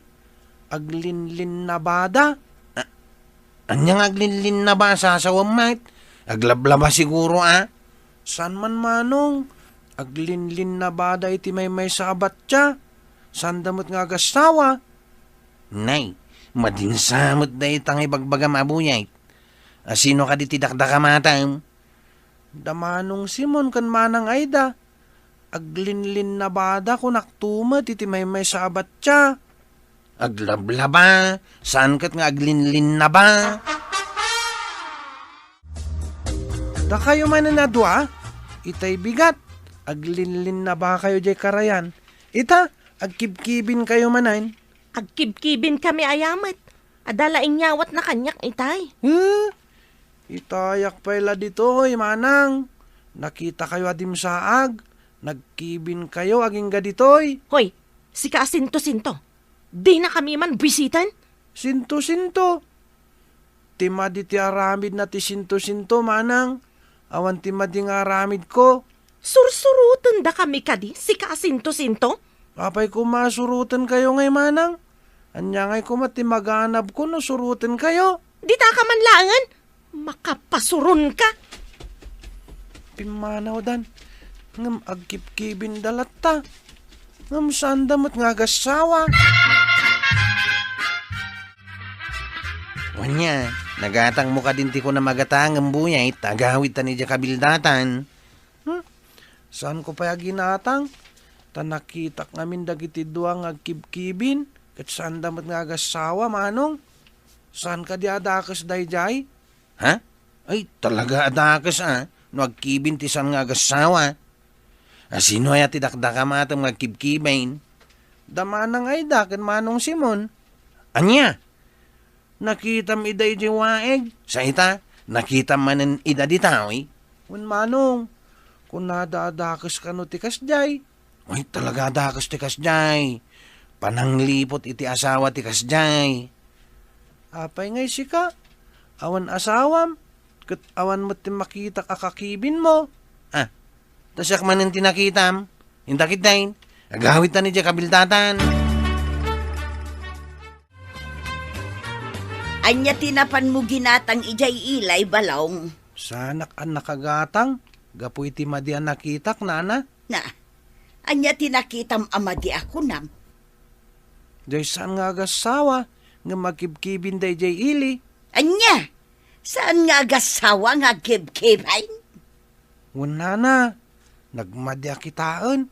aglinlinnabada. A-, ania nga aglinlinnaba a sasawem met? Aglablaba siguro a? Saan man, Manong. Aglinlinnabada iti maymaysa a batya. Saanda met nga agassawa. Nay, madinsa met dayta nga ibagbagam a Buyet. A sino kadi ti dakdakamatem? Da Manong Simon ken Manang Aida. Aglinlinnabada kunakto met iti maymaysa a batya. Aglablaba, saan ket nga aglinlinnaba? Dakayo manen a dua, itay bigat, aglinlinnabakayo diay karayan. Ita, agkibkibinkayo manen. Agkibkibinkami aya met. Adda la inyawatna kaniak itay. Hmm? Itayak pay la ditoy, Manang. Nakitakayo a dimsaag. Nagkibinkayo agingga ditoy. Hoy, sika a sinto-sinto. Dinakami man bisiten? Sinto-sinto? Ti madi ti aramidna ti sinto-sinto, Manang. Awan ti madi nga aramidko. Sursurotendakami kadi, sika a sinto-sinto? Apay koma a surotenkayo ngay, Manang? Ania ngay koma ti maganabko no surotenkayo? Dita ka man laengen? Makapasuronka! Pimmanawdan, ngem agkibkibinda latta. Ngem saanda met nga agassawa. Wen nia, nagatangmo kadin ti kunam a gatangem, Buyet, ta agawidtan idiay kabildatan. Hmm? Saanko pay a ginatang? Ta nakitak ngamin dagiti dua nga agkibkibin, ket saanda met nga agassawa, Manong. Saan kadi a dakes daydiay? Ha? Ay, talaga a dakes a, no agkibin ti saan nga agassawa. A sino aya ti dakdakamatem nga agkibkibin? Da Manang Aida ken Manong Simon. Ania? Nakitam ida idiay waeg? Sa ita, nakitam manen ida ditoy? Wen, Manong, kunada a dakes kano ti kasdiay? Ay, talaga a dakes ti kasdiay. Panangliput iti asawa ti kasdiay. Apay ngay sika? Awan asawam, ket awan met ti makitak a kakibinmo. Ah, ta siak manen ti nakitam. Inta ketdin, agawidtan idiay kabildatan. Ania ti napanmo ginatang idiay ili, Balong? Saanak a nakagatang gapu iti madi a nakitak, nana. Na, ania ti nakitam a madi a kunam? Diay saan nga agassawa, ngem agkibkibin daydiay ili. Ania? Saan nga agasawa nga agkibkibay? Wen nana, nagmadi a kitaen.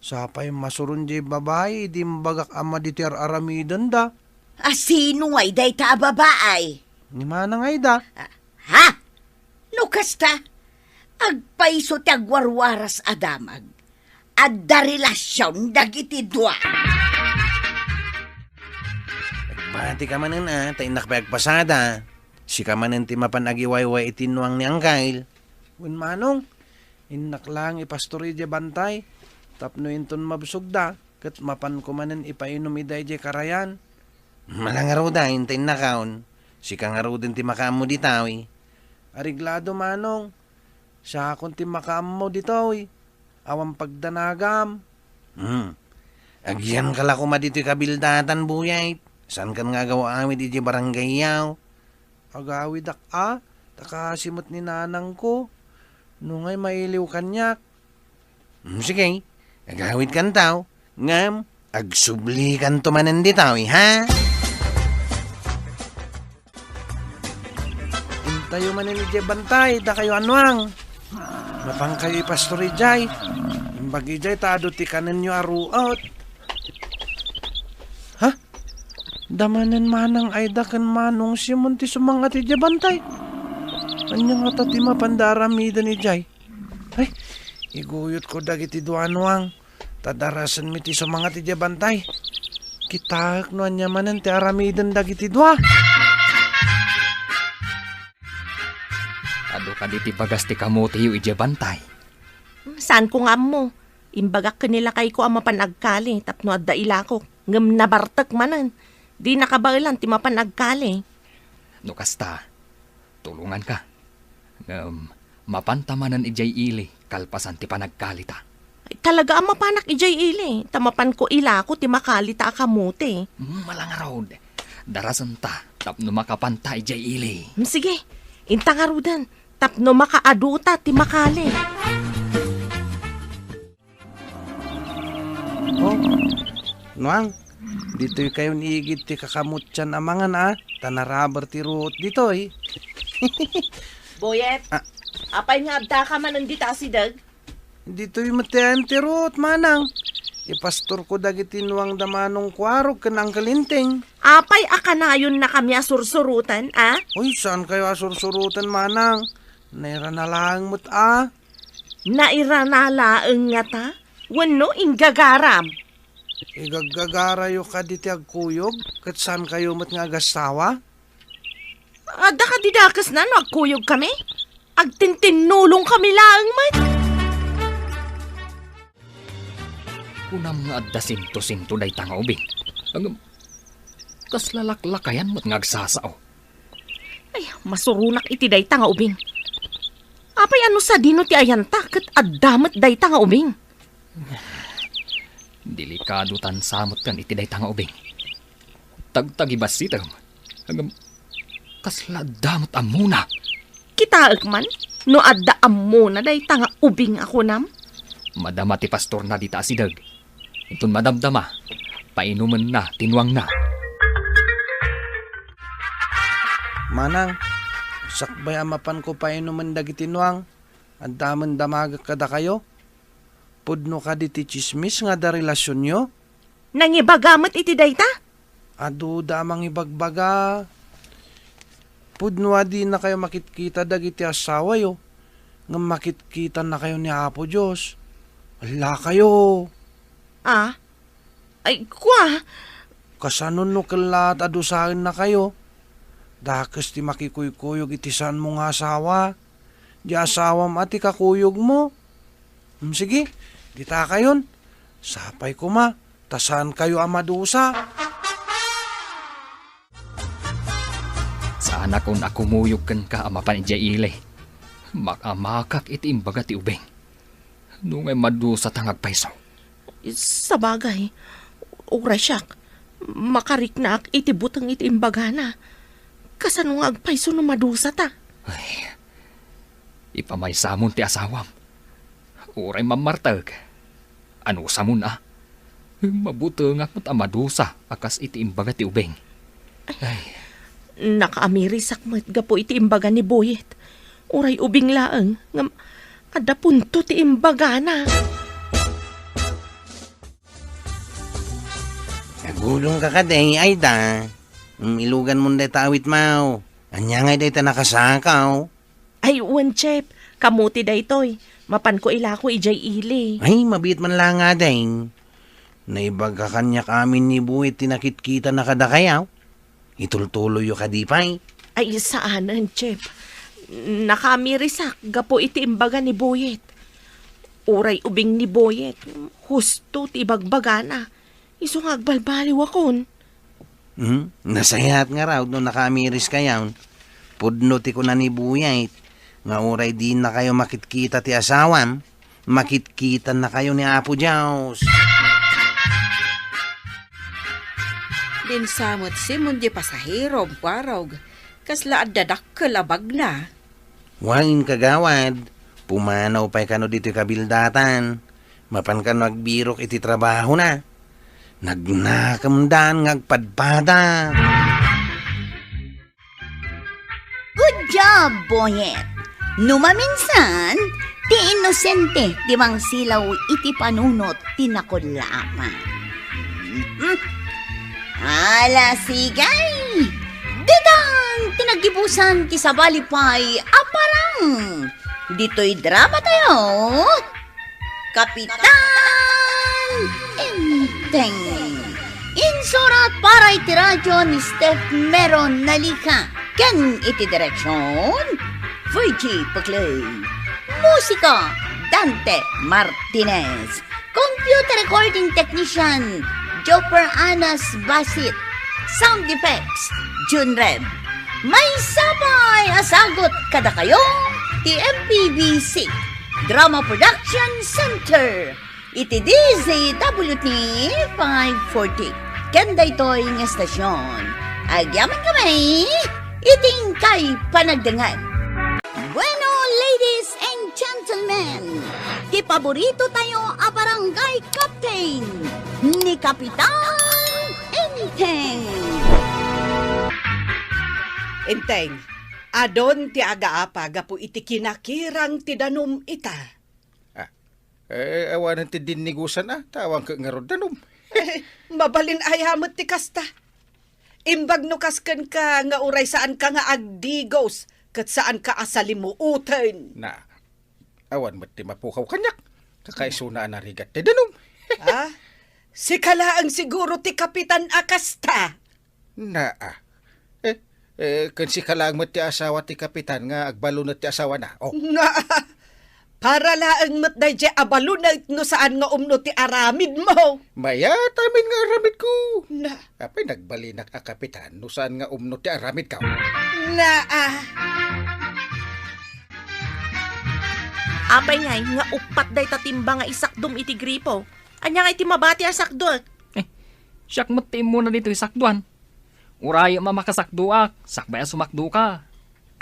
Sapay masuron diay babai idi imbagak a madi ti ar-aramidenda. A sino ngay dayta a babai? Ni Manang Aida. Ah, ha? No kasta, agpayso ti agwarwaras a damag. Adda relasion dagiti dua. Agbatika manen a, ta innak pay agpasada. Sika manen ti mapan agiwayway iti nuang ni Angkel. Wen Manong, innak laeng ipastor idiay bantay, tapno inton mabsogda, ket mapanko manen ipainom ida idiay karayan. Malangaruda, inta innakon. Sika ngaruden ti makaammo ditoy. Areglado, Manong. Siakon ti makaammo ditoy. Awan pagdanagam. Hmm. Agyanka la koma ditoy kabildatan, Buyet. Saankan nga agaw-awid idiay barangayyo? Agawidak a, ta kasi met ni nanangko. No ngay mailiw kaniak. Hmm, sige, agawidkanto. Ngem, agsublikanto manen ditoy, ha? Intayo manen idiay bantay, dakayo a nuang. Mapankayo ipastor idiay. Imbag idiay ta adu ti kanenyo a ruot. Ha? Adda manen Manang Aida ken Manong Simon ti sumangat idiay bantay. Ania ngata ti mapanda aramiden idiay? Ay, iguyotko dagiti dua a nuang, ta darasenmi ti sumangat idiay bantay. Kitaek no ania manen ti aramiden dagiti dua. Adu kadi ti bagas ti kamoteyo idiay bantay? Saanko nga ammo. Imbagak ken ni lakayko a mapan agkali tapno adda ilakok, ngem nabartek manen. Di nakabaelan ti mapan agkali. No kasta, tulonganka. Ngem, mapanta manen idiay ili kalpasan ti panagkalita. Ay, talaga a mapanak idiay ili, ta mapanko ilako ti makalita a kamote. Mm, malangarud. Darasenta tapno makapanta idiay ili. Mm, sige, inta ngaruden tapno makaaduta ti makali. Oh, nuang, ditoy kayon igid ti kakamotian a mangan a, ta naraber ti ruot ditoy. Boyet, Ah. Apay nga addaka manen dita a sideg? Ditoy met ti ayan ti ruot, manang. Ipastorko dagiti nuang da Manong Kuarog ken Uncle Enteng. Apay a kanayonnakami a sursuroten, a? Uy, saankayo a sursuroten, manang. Nairana laeng met a. Nairana laeng ngata? Wenno inggagaram? Igaggagarayo kadi ti agkuyog, ket saankayo met nga agassawa? Adda kadi dakesna no agkuyogkami? Agtintinnulongkami laeng met. Kunam nga adda sinto-sinto dayta nga ubing. Ngem, kasla laklakayan met nga agsasao. Ay, masuronak iti dayta nga ubing. Apay a no sadino ti ayanta ket adda met dayta nga ubing? Delikado tan sametken iti dayta nga ubing. Tagtagibassitem. Ngem, kasla adda met ammona. Kitaek man no adda ammona dayta nga ubing a kunam. Madama ti pastorna dita a sideg. Inton madamdama, painumenna ti nuangna. Manang, sakbay a mapanko painomen dagiti nuang, adda met damagek kadakayo? Pudno kadi ti tsismis nga adda relasionyo? Nangibaga met iti dayta? Aduda a mangibagbaga. Pudno a dinakayo makitkita dagiti assawayo, ngem makitkitannakayo ni Apo Dios. Allakayo. Ah? Ay, kua? Kasano no kellaat a dusaennakayo? Dakes ti makikuykuyog iti saanmo nga asawa. Di asawam a ti kakuyogmo. Mm, sige, dita kayon. Sapay koma, ta saankayo a madusa. Saanakon a kumuyog kenka a mapan idiay ili. Makamakak iti imbaga ti ubing. Nungay madusata nga agpayso. Sabagay, uray siak, makariknaak iti buteng iti imbagana. Kasano nga agpayso no madusata? Ay, ipamaysamon ti asawam. Uray mammartek. Anusamon a? Mabutengak met a madusa a kas iti imbaga ti ubing. Ay. Nakaamirisak met gapu iti imbaga ni Boyet. Uray ubing laeng, ngem adda punto ti imbagana. Agulongka kadi, Aida. Mm, iluganmon dayta awitmo. Ania ngay dayta nakasakaw? Ay, wen, Chef. Kamuti daytoy. Mapanko ilako idiay ili. Ay, mabiit man la nga, deng. Naibaga kaniak amin ni Boyet ti nakitkitana kadakayo. Itultuloyyo kadi pay? Ay, saanen, Chef. Nakaamirisak gapu iti imbaga ni Boyet. Uray ubing ni Boyet, husto ti ibagbagana. Isu nga agbalbaliwakon. Hmm? Nasayaat ngarud no nakaamiriskayon. Pudno ti kuna ni Boyet nga uray dinakayo makitkita ti asawam, makitkitannakayo ni Apo Dios. Dinsa met Simon ti pasahero, Barog. Kasla adda dakkel a bagna. Wen, kagawad, pumanaw pay kano ditoy kabildatan. Mapan kano agbirok iti trabahona. Nagnakemdan nga agpadpada. Good job, Boyet! No maminsan, ti inosente ti mangsilaw iti panunot ti nakullaapan. Hmm? Ala, sige! Ditan ti naggibusan ti sabali pay a parang ditoy drama tayo, Kapitan Enteng. Insurat para iti radyo ni Steph Meron Nalica ken iti direksyon, Virgie Peclay. Musika, Dante Martinez. Computer recording technician, Joper Anas Basit. Sound effects, Jun Reb. Maysa pay a sagut kadakayo ti M P B C Drama Production Center iti D Z W T five forty. Ken daytoy nga estasyon, agyamankami iti inkay panagdengngeg. Bueno, ladies and gentlemen, ti paborito tayo a barangay captain, ni Kapitan Enteng. Enteng, adun ti agaapa gapu iti kinakirang ti danum ita. Ah, eh, awanen ti dinnigusan a, ta awan ket ngarud danum. Eh, mabalin aya met ti kasta. Imbag no kas kenka nga uray saanka nga agdigos, ket saanka a salimuoten. Na, awan met ti mapukaw kaniak. Kakaisuna a narigat ti danum. Ah? Sika laeng siguro ti kapitan a kasta. Naa. Eh, eh, ken sika laeng met ti asawa ti kapitan nga agbalunet ti asawana. Oh. Naa. Para laeng met daydiay a balunet no saan nga umno ti aramidmo. Mayat amin nga aramidko. Na. Apay nagbalinak a kapitan no saan nga umno ti aramidko. Naa. Apay ngay nga uppat dayta timba nga isakdom iti gripo? Ania ngay ti mabati a sakdoek? Eh, siak met ti immuna ditoy sakdoan. Urayem a makasakdoak, sakbay a sumakdoka.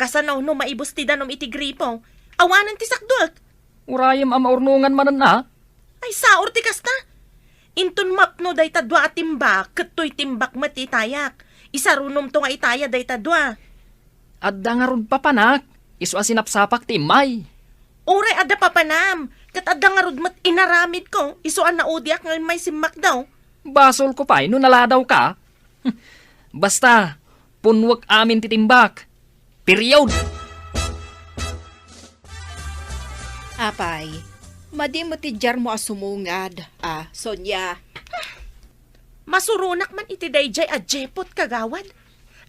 Kasano no maibus ti danum iti gripo? Awanen ti sakdoek. Urayem a maurnongan manen a? Ay, saor ti kasta. Inton mapno dayta dua a timba, ket toy timbak met ti itayak. Isarunomto nga itaya dayta dua. Adda ngarud papanak, isu a sinapsapak ti immay. Uray adda papanam, ket adda ngarud met inaramidko, isu a naudiak nga immay simmakdaw. Basolko pay no naladawka. Basta, punnuek amin ti timbak. Period! Apay, madi met ti diarmo a sumungad, a, Sonia. Masuronak man iti daydiay a jepot, kagawad.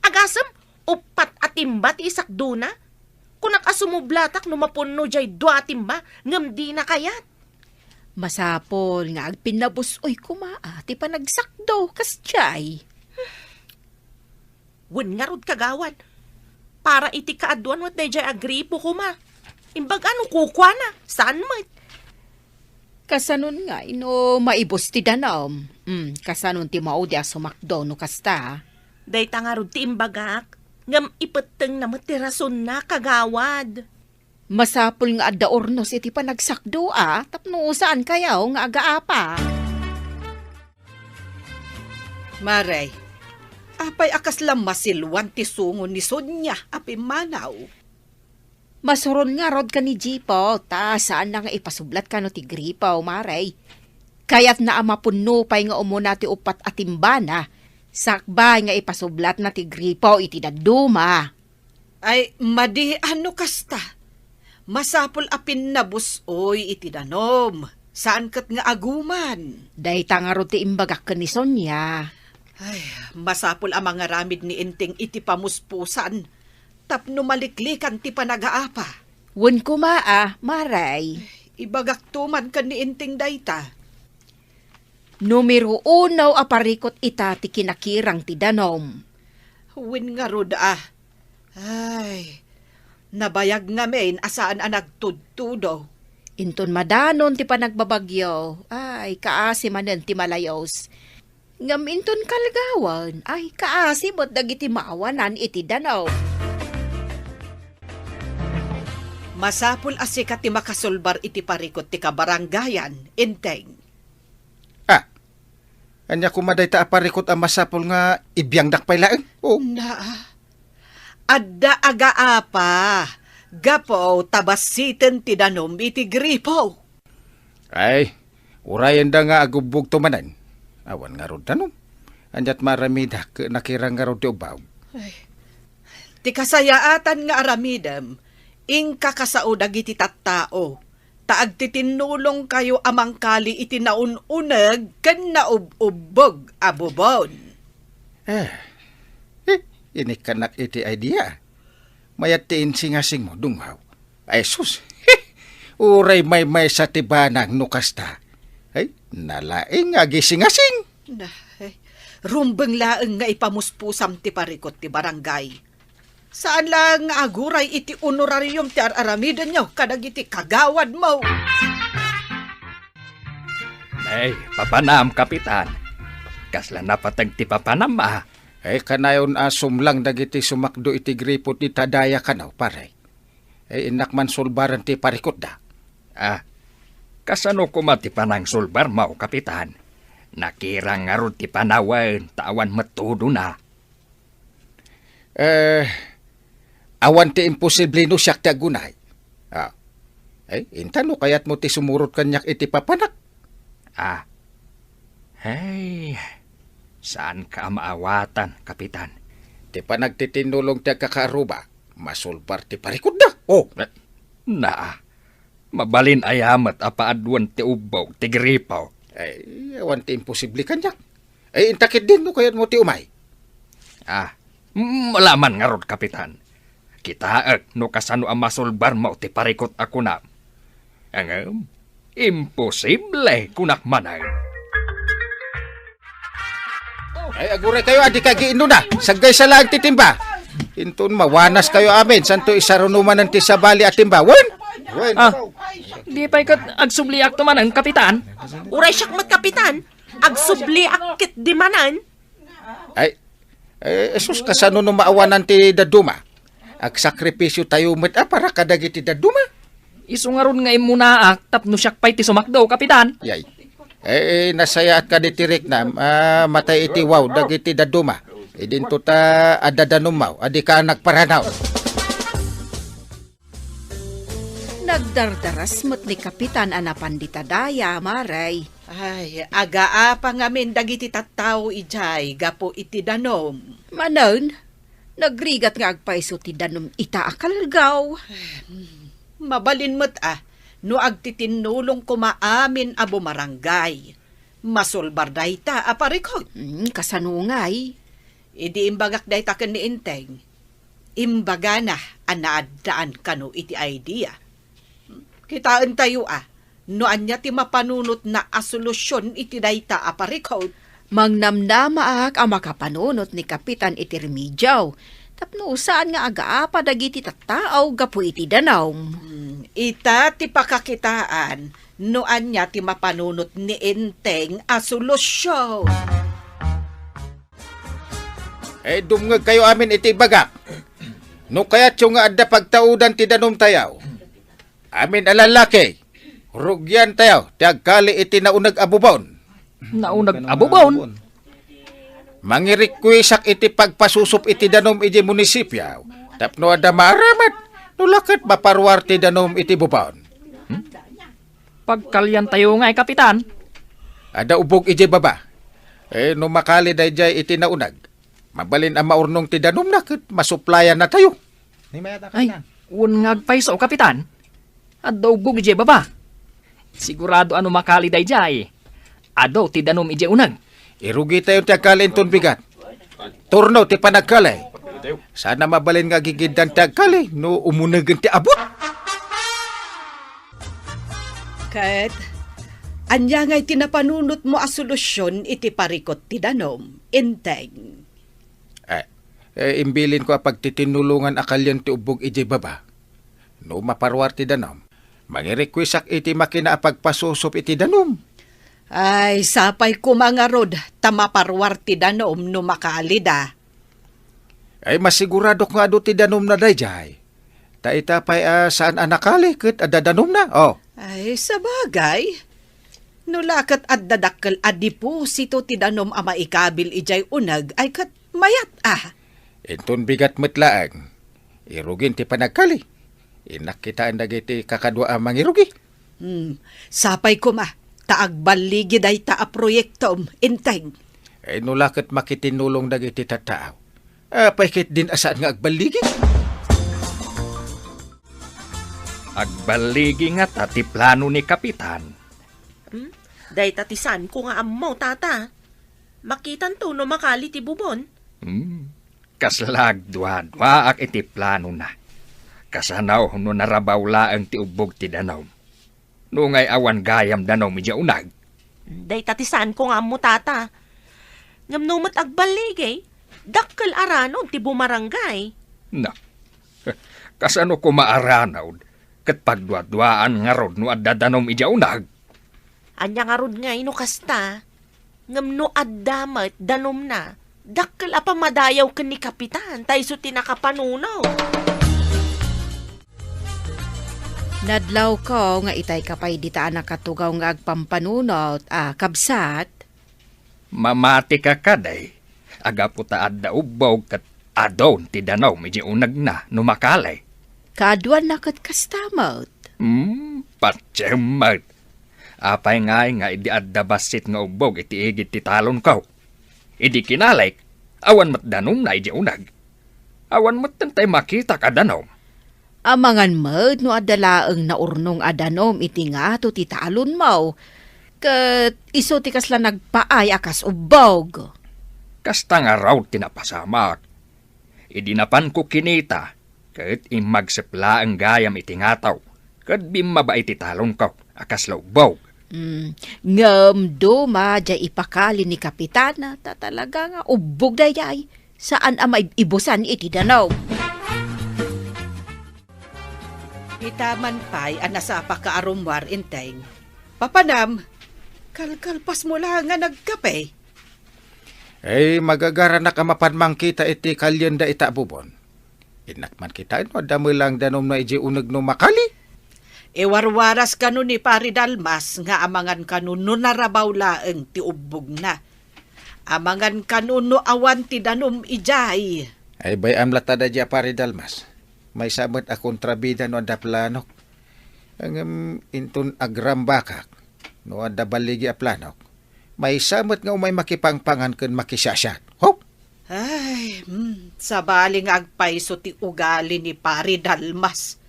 Agasem, uppat a timba ti isakdona. Kunak a sumublatak no mapunno diay dua a timba, ngem dina kayat. Masapul nga agpinnabus-oy koma a ti panagsakdo, kasdiay. Wen ngarud, kagawad. Para iti kaaduan met daydiay a gripo koma. Imbag a no kukuana, saan met? Kasanon ngay no maibus ti danum? Mm, kasanon ti maudi a sumakdo no kasta? Dayta ngarud ti imbagak, ngem ipettengna met ti rasonna, kagawad. Masapul nga adda urnos iti panagsakdo a, tapno saan kayo nga agaapa. Mare, Apay a kasla masilwan ti sungo ni Sonia a pimmanaw? Masuron ngarud ken ni Jipo, ta saanna nga ipasublat kano ti gripo, Mare. Kayatna a mapunno pay nga umuna ti uppat a timbana, sakbay nga ipasublatna ti gripo iti dadduma. Ay, madi a no kasta. Masapul a pinnabus-oy iti danum. Saan ket nga aguman. Dayta ngarud ti imbagak ken ni Sonia. Ay, masapul a mangaramid ni Enteng iti pamuspusan tapno maliklikan ti panagaapa. Wen koma a, Mare. Ibagakto man ken ni Enteng dayta. Numero uno a parikut ita ti kinakirang ti danum. Wen ngarud a. Ay, nabayag ngamin a saan a nagtudtudo. Inton madanon ti panagbabagyo, ay, kaasi manen ti malayos. Ngem inton kalgawan, ay, kaasi met dagiti maawanan iti danum. Masapul a sika ti makasulbar iti parikut ti kabarangayan, Enteng. Ah, ania koma dayta a parikut a masapul nga ibiangdak pay laeng? Oh. Naa. Adda agaapa gapu ta bassiten ti danum iti gripo. Ay, urayenda nga agubbogto manen. Awan ngarud danum. Aniat maaramidak, nakirang ngarud ti ubbaw. Ay, ti kasayaatan nga aramidem, inka kasao dagiti tattao, ta agtitinnulongkayo a mangkali iti naun-uneg ken naub-ubbog a bubon. Eh, eh, inikkanak iti idea. Mayat ti insingasingmo, Dunghaw. Ay, sus! Uray maymaysa ti banag no kasta. Ay, nalaing nga agisingasing. Na, eh, rumbeng laeng nga ipamuspusam ti parikut ti barangay. Saan laeng nga aguray iti honorarium ti ar-aramidenyo kadagiti kagawadmo. Ay, papanam, Kapitan. Kasla napateg ti papanam, a. Ay, kanayon a sumlang dagiti sumakdo iti gripo ti Tadaya kano, pare. Ay, innak man sulbaren ti parikutda. Ah, kasano koma ti panangsulbarmo, Kapitan? Nakirang ngarud ti panawen ta awan met tudona. Eh, awan ti imposible no siak ti agunay. Ah, ay, inta no kayatmo ti sumurot kaniak iti papanak. Ah, hey, saanka a maawatan, Kapitan. Ti panagtitinnulong ti agkakaarruba, masulbar ti parikutda. Oh, na, naa. Mabalin aya met a paaduan ti ubbog ti gripo? Ay, awan ti imposible kaniak. Ay, inta ketdin no kayatmo ti umay. Ah, mm, malaman ngarud, Kapitan. Kitaek no kasano a masulbarmo ti parikut a kunam. Ngem, imposible, kunak manen. Ay, aguraykayo, adi kagiinuna. Saggaysa laeng ti timba. Inton mawanaskayo amin, santo isaruno manen ti sabali a timba. Wen? Wen. Ah, di pay ket agsubliakto manen, Kapitan? Uray siak met, Kapitan. Agsubliak ketdi manen. Ay, eh, Jesus, kasano no maawanan ti dadduma? Agsakripisio tayo met a para kadagiti dadduma. Isu ngarud nga immunaak tapno siak pay ti sumakdo, Kapitan. Yay. Eh, eh, nasayaat kadi ti riknam, ah, matay iti wow dagiti dadduma. Idinto ta adda danummaw, adi ka nagparanaw. Nagdardaras met ni Kapitan a napan dita daya, Mare. Ay, agaapa ngamin dagiti tattao idiay gapu iti danum. Manen, nagrigat nga agpayso ti danum ita a kalgaw. Mabalin met a, no agtitinnulong koma amin a bumarangay. Masulbar dayta a parikut. Hmm, kasano ngay? Idi imbagak dayta ken ni Enteng, imbagana a naaddaan kano iti idea. Kitaentayo a no ania ti mapanunotna a solusion iti dayta a parikut. Mangnamnamaak a makapanunot ni Kapitan iti remedio tapno saan nga agaapa dagiti tattao gapu iti danum. Hmm, ita ti pakakitaan no ania ti mapanunot ni Enteng a solusion. Eh, dumngegkayo amin iti ibagak. No kayatyo nga adda pagtaudan ti danumtayo, amin a lallaki, rugiantayo ti agkali iti nauneg a bubon. Nauneg a bubon? Mangirikkuisak iti pagpasusup iti danum iti munisipio tapno adda maaramid no la ket maparuar ti danum iti bubon. Hmm? Pagkaliantayo ngay, Kapitan. Adda ubbog idiay baba. Eh, no makali daydiay iti nauneg, mabalin a maurnong ti danumna ket masuplayanna tayo. Ni mayat a Ay, kapitan. Wen nga agpayso, Kapitan. Adda ubbog idiay baba. Sigurado a no makali daydiay, adu ti danum idiay uneg. Irugitayon ti agkali inton bigat. Turno ti panagkali. Saan a mabalin nga agigiddan ti agkali no umunegen ti abut. Ket, ania ngay ti napanunotmo a solusion iti parikut ti danum, Enteng? Eh, eh, imbilinko a pagtitinnulongan a kalian ti ubbog idiay baba. No maparuar ti danum, mangirikkuisak iti makina a pagpasusup iti danum. Ay, sapay koma ngarud ta maparuar ti danum no makalida. Ay, masiguradok nga adu ti danumna daydiay. Ta ita pay a saan a nakali ket adda danumna. Oh. Ay, sabagay. No la ket adda dakkel a deposito ti danum a maikabil idiay uneg ay ket mayat a. Inton bigat met laeng, irugin ti panagkali. Innak kitaen dagiti kakadua a mangirugi. Hmm, sapay koma, ta agballigi dayta a proyektom, Enteng. Eh, no la ket makitinnulong dagiti tattao, apay ketdin a saan nga agballigi? Agballigi ngata ti plano ni Kapitan. Hmm? Dayta ti saanko nga ammo, Tata. Makitanto no makali ti bubon. Hmm. Kasla agduaduaak iti planona. Kasano no narabaw laeng ti ubbog ti danum? Nungay awan gayam danum idiay uneg? Dayta ti saanko nga ammo, Tata. Ngem no met agballigi, dakkel a ranod ti bumaranggay. Na, kasano koma a ranod ket pagduaduaan ngarud no adda danum idiay uneg? Ania ngarud ngay no kasta? Ngem no adda met danumna, dakkel a pammadayaw ken ni Kapitan ta isu ti nakapanunot. Nadlawko nga itayka pay dita a nakatugaw nga agpampanunot, a kabsat. Mamatika kadi, a gapu ta adda ubbog ket adun ti danum idiay unegna no makali. Kaaduanna ket kasta met. Hmm, patiem met. Apay ngay nga idi adda bassit nga ubbog iti igid ti talonko? Idi kinalik, awan met danumna idiay uneg. Awan metten tay makitak a danum. Amangan met no adda laeng naurnong a danum iti ngato ti talonmo, ket isu ti kasla nagpaay a kas ubbog. Kasta ngarud ti napasamak. Idi napanko kinita, ket immagsep laeng gayam iti ngato, ket bimmaba iti talonko a kasla ubbog. Mm, ngem duma diay ipakali ni Kapitan, ta talaga nga ubbog daydiay, saan a maib-ibusan iti danum. Ita man pay a nasapaka a rummuar, Enteng. Papanam, kalkalpasmo la nga nagkape. Ay, magagaranak a mapan mangkita iti kalienda ita a bubon. Innak man kitaen no adda met laeng danumna idiay uneg no makali. Iwarwaras kano ni Pari Dalmas nga amangan kano no narabaw laeng ti ubbogna. Amangan kano no awan ti danum idiay. Ay, bay-am latta daydiay a Pari Dalmas. Maysa met a kontrabida no adda planok. Ngem inton agrambakak, no adda balligi a planok, maysa met nga umay makipangpangan ken makisiasiat. Hop! Ay, hmm, sabali nga agpayso ti ugali ni Pari Dalmas.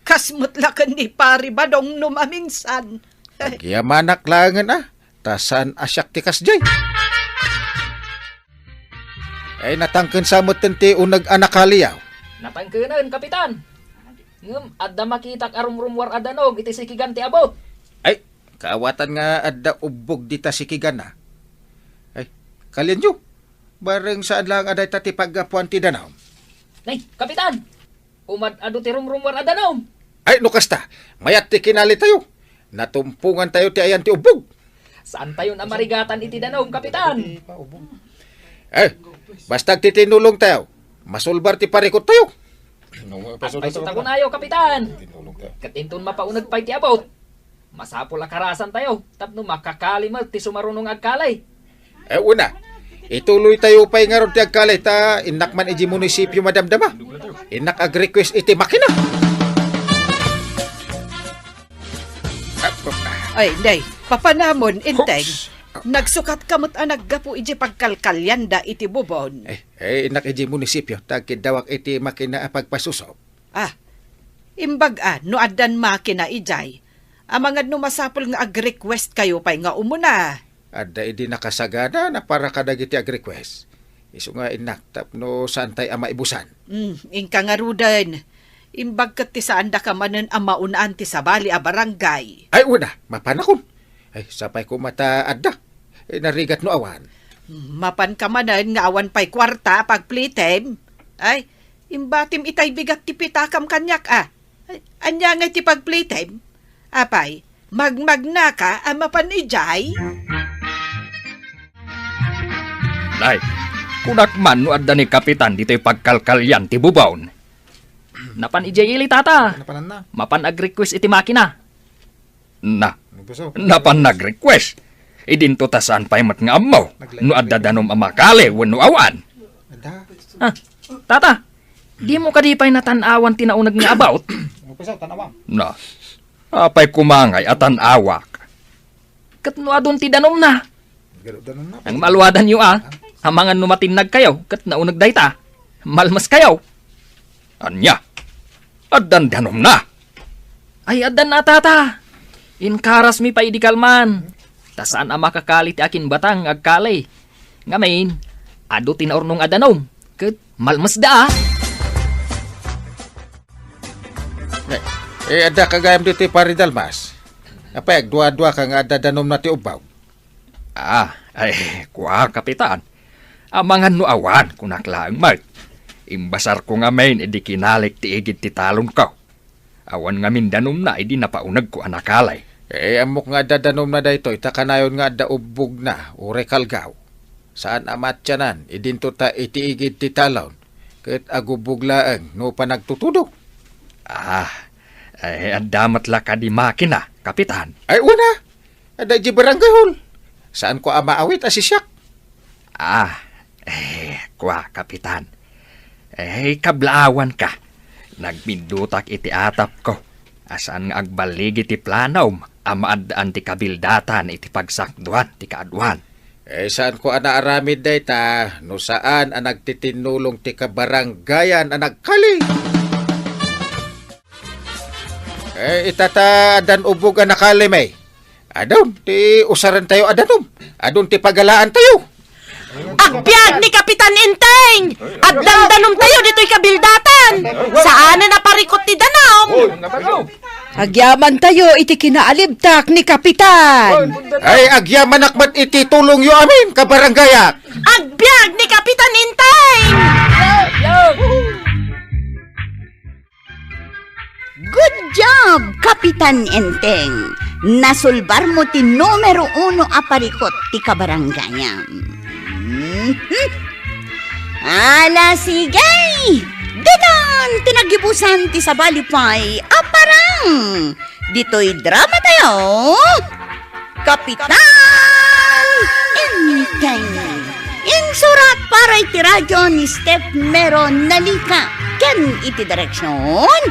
Kas met la ken ni Pari Badong no maminsan. Agyamanak laengen a, ta saan a siak ti kasdiay. Ay, natangken sa metten ti uneg a nakaliaw. Natangkenen, Kapitan. Ngem adda makitak a rumrummuar a danum iti sikigan ti abut. Ay, kaawatan nga adda ubbog dita sikiganna. Ay, kalianyo. Bareng saan laeng a dayta ti paggapuan ti danum. Nay, Kapitan! Umad-adu ti rumrummuar a danum. Ay, no kasta, mayat ti kinalitayo. Natumpongantayo ti ayan ti ubbog. Saantayon a marigatan iti danum, Kapitan. Eh, basta agtitinulongtayo, masulbar ti parikuttayo. Agpayso ta kunayo, Kapitan. Ket inton mapauneg pay ti abut, masapul a karasantayo tapno makakali met ti sumaruno nga agkali. Eh, una, Ituloytayo pay ngarud ti agkali ta innak man idiay munisipio madamdama. Innak ag-request iti makina. Ay, nay, papanamon, Enteng. Oops. Nagsukat ka met a naggapu idiay pagkalkalianda iti bubon. Eh, eh, innak idiay munisipio, ta agkiddawak iti makina a pagpasusup. Ah, imbag a, no addan makina idiay. Amangan no masapul nga ag-request kayo pay nga umuna. Adda idi nakasagana na para kadagiti ag-request. Isu nga innak tapno saantay a maibusan. Hmm, inka ngaruden. Imbag ket ti saandaka manen a maun-an ti sabali a barangay. Ay, una, mapanakon. Ay, sapay koma ta adda. Eh, narigat no awan. Mapan ka manen nga awan pay kuarta a pagplitem. Ay, imbatim itay bigat ti pitakam kaniak, a. Ay, ania ngay ti pagplitem? Apay, magmagnaka a mapan idiay? Nay, kunak man no adda ni Kapitan ditoy pagkalkalian ti bubon. Napan idiay ili, tata. Napananna. Mapan ag-request iti makina. Na, Nagpuso. Napan nag-request. Idinto ta saan pay met nga ammo no adda danum a makali wenno awan. Ada. Ah, tata, dimo kadi pay natan-awan ti nauneg nga about? Nagpuso, tan-awam. Na, apay koma ngay a tan-awak? Ket no adun ti danumna? Garo danumna. Ang maluadanyo, a. Amangan no matinnag kayo, ket nauneg dayta. Malmes kayo. Ania? Addan danumna? Ay, addan a, tata. Inkarasmi pay idi kalman. Ta saan a makakali ti akinbatang nga agkali. Ngamin, adu ti naurnong a danum. Ket malmesda, a. Eh, eh, adda ka gayam ditoy Pari Dalmas. Apay, agdua-dua ka nga adda danumna ti ubbag. Ah, ay, kua, Kapitan. Amangan no awan, kunak laeng met. Imbasarko ngamin idi kinalik ti igid ti talonko. Awan ngamin danumna idi napaunegko a nakali. Eh, ammok nga adda danumna daytoy, ta kanayon nga adda ubbogna, uray kalgaw. Saan a maatianan, idinto ta iti igid ti talon, ket agubbog laeng no panagtutudo. Ah, eh, adda met la kadi makina, Kapitan? Ay, una, adda idiay barangay hall. Saanko a maawit a sisiak. Ah, eh, kua, Kapitan. Eh, kablaawanka. Nagmindutak iti atapko a saan nga agballigi ti planom a maaddaan ti kabildatan iti pagsakduan ti kaaduan. Eh, saanko a naaramid dayta no saan a nagtitinnulong ti kabarangayan a nagkali. Eh, ita ta addan ubbog a nakali, may. Adun ti usarentayo a danum. Adun ti pagalaantayo. Agbiag ni Kapitan Enteng! Addan danumtayo ditoy kabildatan! Saanen a parikut ti danum! Agyamantayo iti kinaalibtak ni Kapitan! Ay, agyamanak met iti tulongyo amin, kabarangayak! Agbiag ni Kapitan Enteng! Good job, Kapitan Enteng! Nasulbarmo ti numero uno a parikut ti kabarangayam. Mhm. Ala, sige! Ditan ti naggibusan ti sabali pay a parang ditoy drama tayo. Kapitan Enteng. Insurat para iti radyo ni Steph Mero Nalica ken iti direksyon,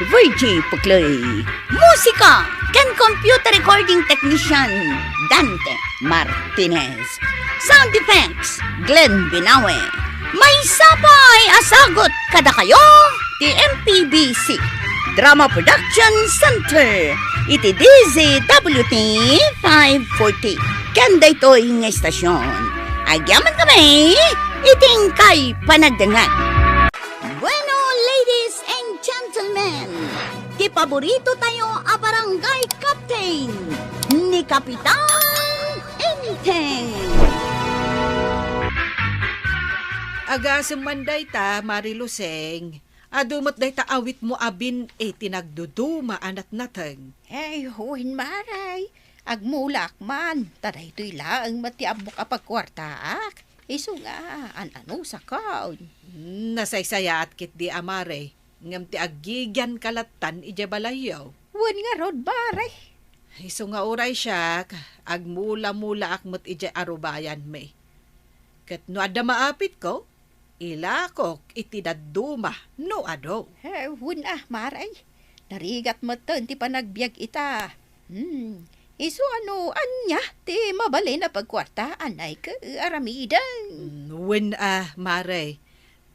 Virgie Puclay. Musika ken computer recording technician, Dante Martinez. Sound effects, Glenn Binawe. Maysa pay a sagut kadakayo ti M P B C Drama Production Center iti D Z W T five forty. Ken daytoy nga istasyon, agyaman kami iti inkay panagdengngeg. Bueno, ladies and gentlemen, ti paborito tayo a barangay captain, ni Kapitan Enteng. Agasem man dayta, Mari Luseng. Adu met dayta awitmo a bin-i ti nagduduma a natnateng. Ay, wen, Mare. Agmulaak man, ta daytoy laeng met ti ammok a pagkuartaak. Isu nga, an-anusakon. Nasaysayaat ketdi a Mare, ngem ti aggigianka lattan idiay balayyo. Wen ngarud, Mare. Isu nga uray siak, agmula-mulaak met idiay arubayanmi. Ket no adda maapitko, ilakok iti dadduma no adu. Eh, wen a, Maray. Narigat metten ti panagbiag ita. Hmm. Isu a no ania ti mabalin a pagkuartaan, ay ke aramiden. Mm, wen a, Maray.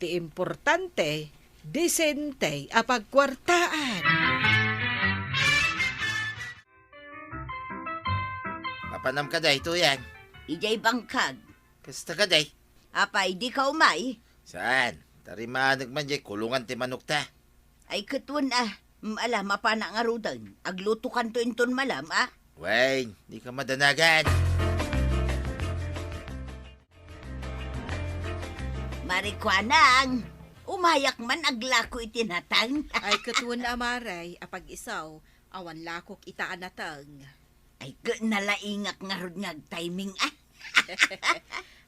Ti importante, disente a pagkuartaan. Mapanam ka daytoy, Tuyang? Idiay bangkag. Kasta ka, day? Apay, dika umay? Saan? Tarimanek man jay kulungan ti manokta. Ay, ket wen a. Mm, ala, mapana ngaruden. Aglutokanto inton malam, a? Wen, dika madanagan. Marikuanang, umayak man aglako iti nateng. Ay, ket wen a, Maray, apag-isu, awan lakok ita a nateng. Ay, ket nalaingak ngarud nga agtiming, a.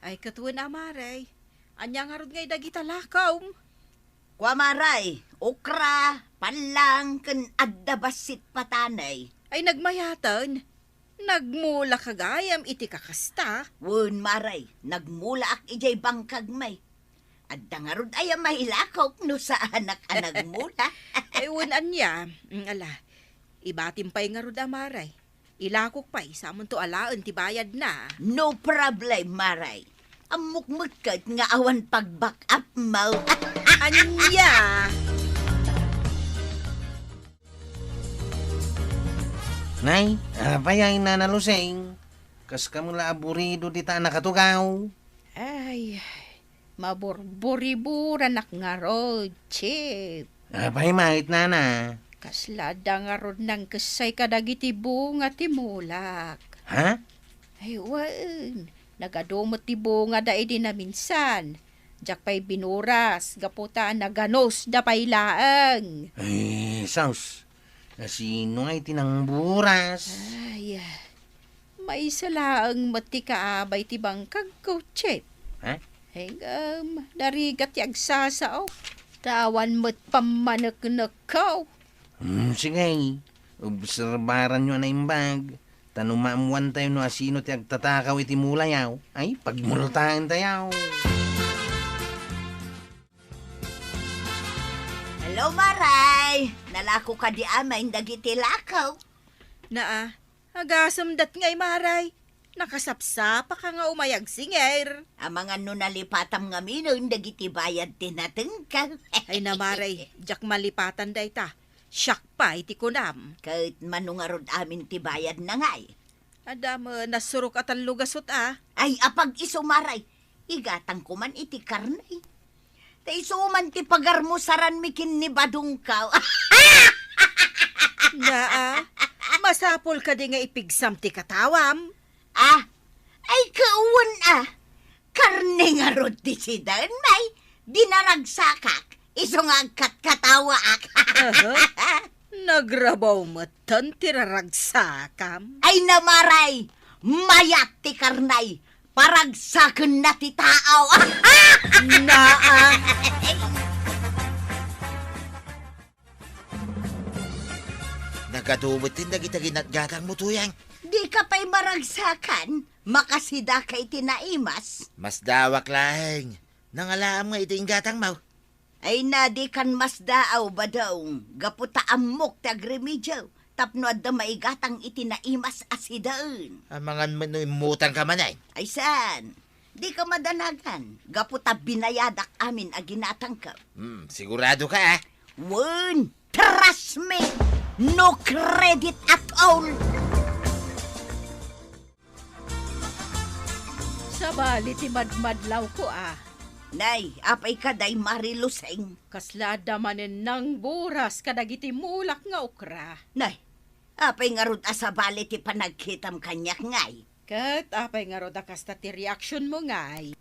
Ay, ket wen a, Maray. Ania ngarud ngay dagita lakawm? Kua, Maray, okra, pallang, ken adda bassit patanay. Ay, nagmayaten. Nagmulaka gayam iti kakasta. Wen, Maray, nagmulaak idiay bangkag, may. Adda ngarud aya mailakok no saanak a nagmula? Ay, wen ania. Mm, ala, ibatim pay ngarud a, Maray. Ilakok pay, samonto alaen ti bayadna. No problem, Maray. Ammok met ket nga awan pag-back up mo. Ania? Nay, apay ay, Nana Luseng? Kas kamo la aburido dita a nakatugaw? Ay, maburburiburanak ngarud, Chip. Apay met, Nana? Kasla adda ngarud nangkessay kadagiti bunga ti mulak. Ha? Ay, wen, nagadu met ti bungada idi naminsan. Diak pay binuras, gapu ta naganusda pay laeng. Ay, sus. Asino ngay ti nangburas? Ay, maysa laeng met ti kaabay ti bangkagko, Chip. Ha? Ngem, narigat ti agsasao. Ta awan met pammaneknekko. Hmm, sige. Obserbaranyo a naimbag. Ta no maammuantayo no asino ti agtatakaw iti mulayo, ay, pagmultaentayo. Hello, Maray! Nalako kadi amin dagiti lakaw? Naa, agasem dat ngay, Maray. Nakasapsapaka nga umay agsingir. Amangan no nalipatam ngaminen dagiti bayad ti natengka. Ay na, Maray, diak malipatan dayta. Siak pay ti kunam. Ket mano ngarud amin ti bayadna ngay? Adda met nasurok a tallo gasut a. Ay, apag-isu, Maray. Igatangko man iti karne. Ta isu man ti pagarmusaranmi ken ni Badongko. Naa, masapul kadi nga ipigsam ti katawam? Ah, ay, kawan a. Karne ngarud ti sidaen, may, di naragsakak. Isu nga agkatkatawaak. Aha. Nagrabaw metten ti raragsakam. Ay na, Maray, mayat ti karne. Paragsakenna ti tao. Naa. Nagadu met ti dagita ginatgatangmo, Tuyang. Dika pay maragsakan, makasidaka iti naimas. Masdaawak laeng. Nangalaam nga iti inggatangmo. Ay na, dikan masdaaw, Badong, gapu ta ammok ti agremedio tapno adda maigatang iti naimas a sidaen. Amangan met no immutangka manen. Ay saan? Dika madanagan, gapu ta binayadak amin a ginatangko. Hmm, siguradoka, a? Wen, trust me, no credit at all. Sabali ti madmadlawko a. Nay, apay kadi, Mari Luseng? Kasla adda manen nangburas kadagiti mulak nga okra. Nay, apay ngarud a sabali ti panagkitam kaniak ngay? Ket apay ngarud a kasta ti reaksionmo ngay?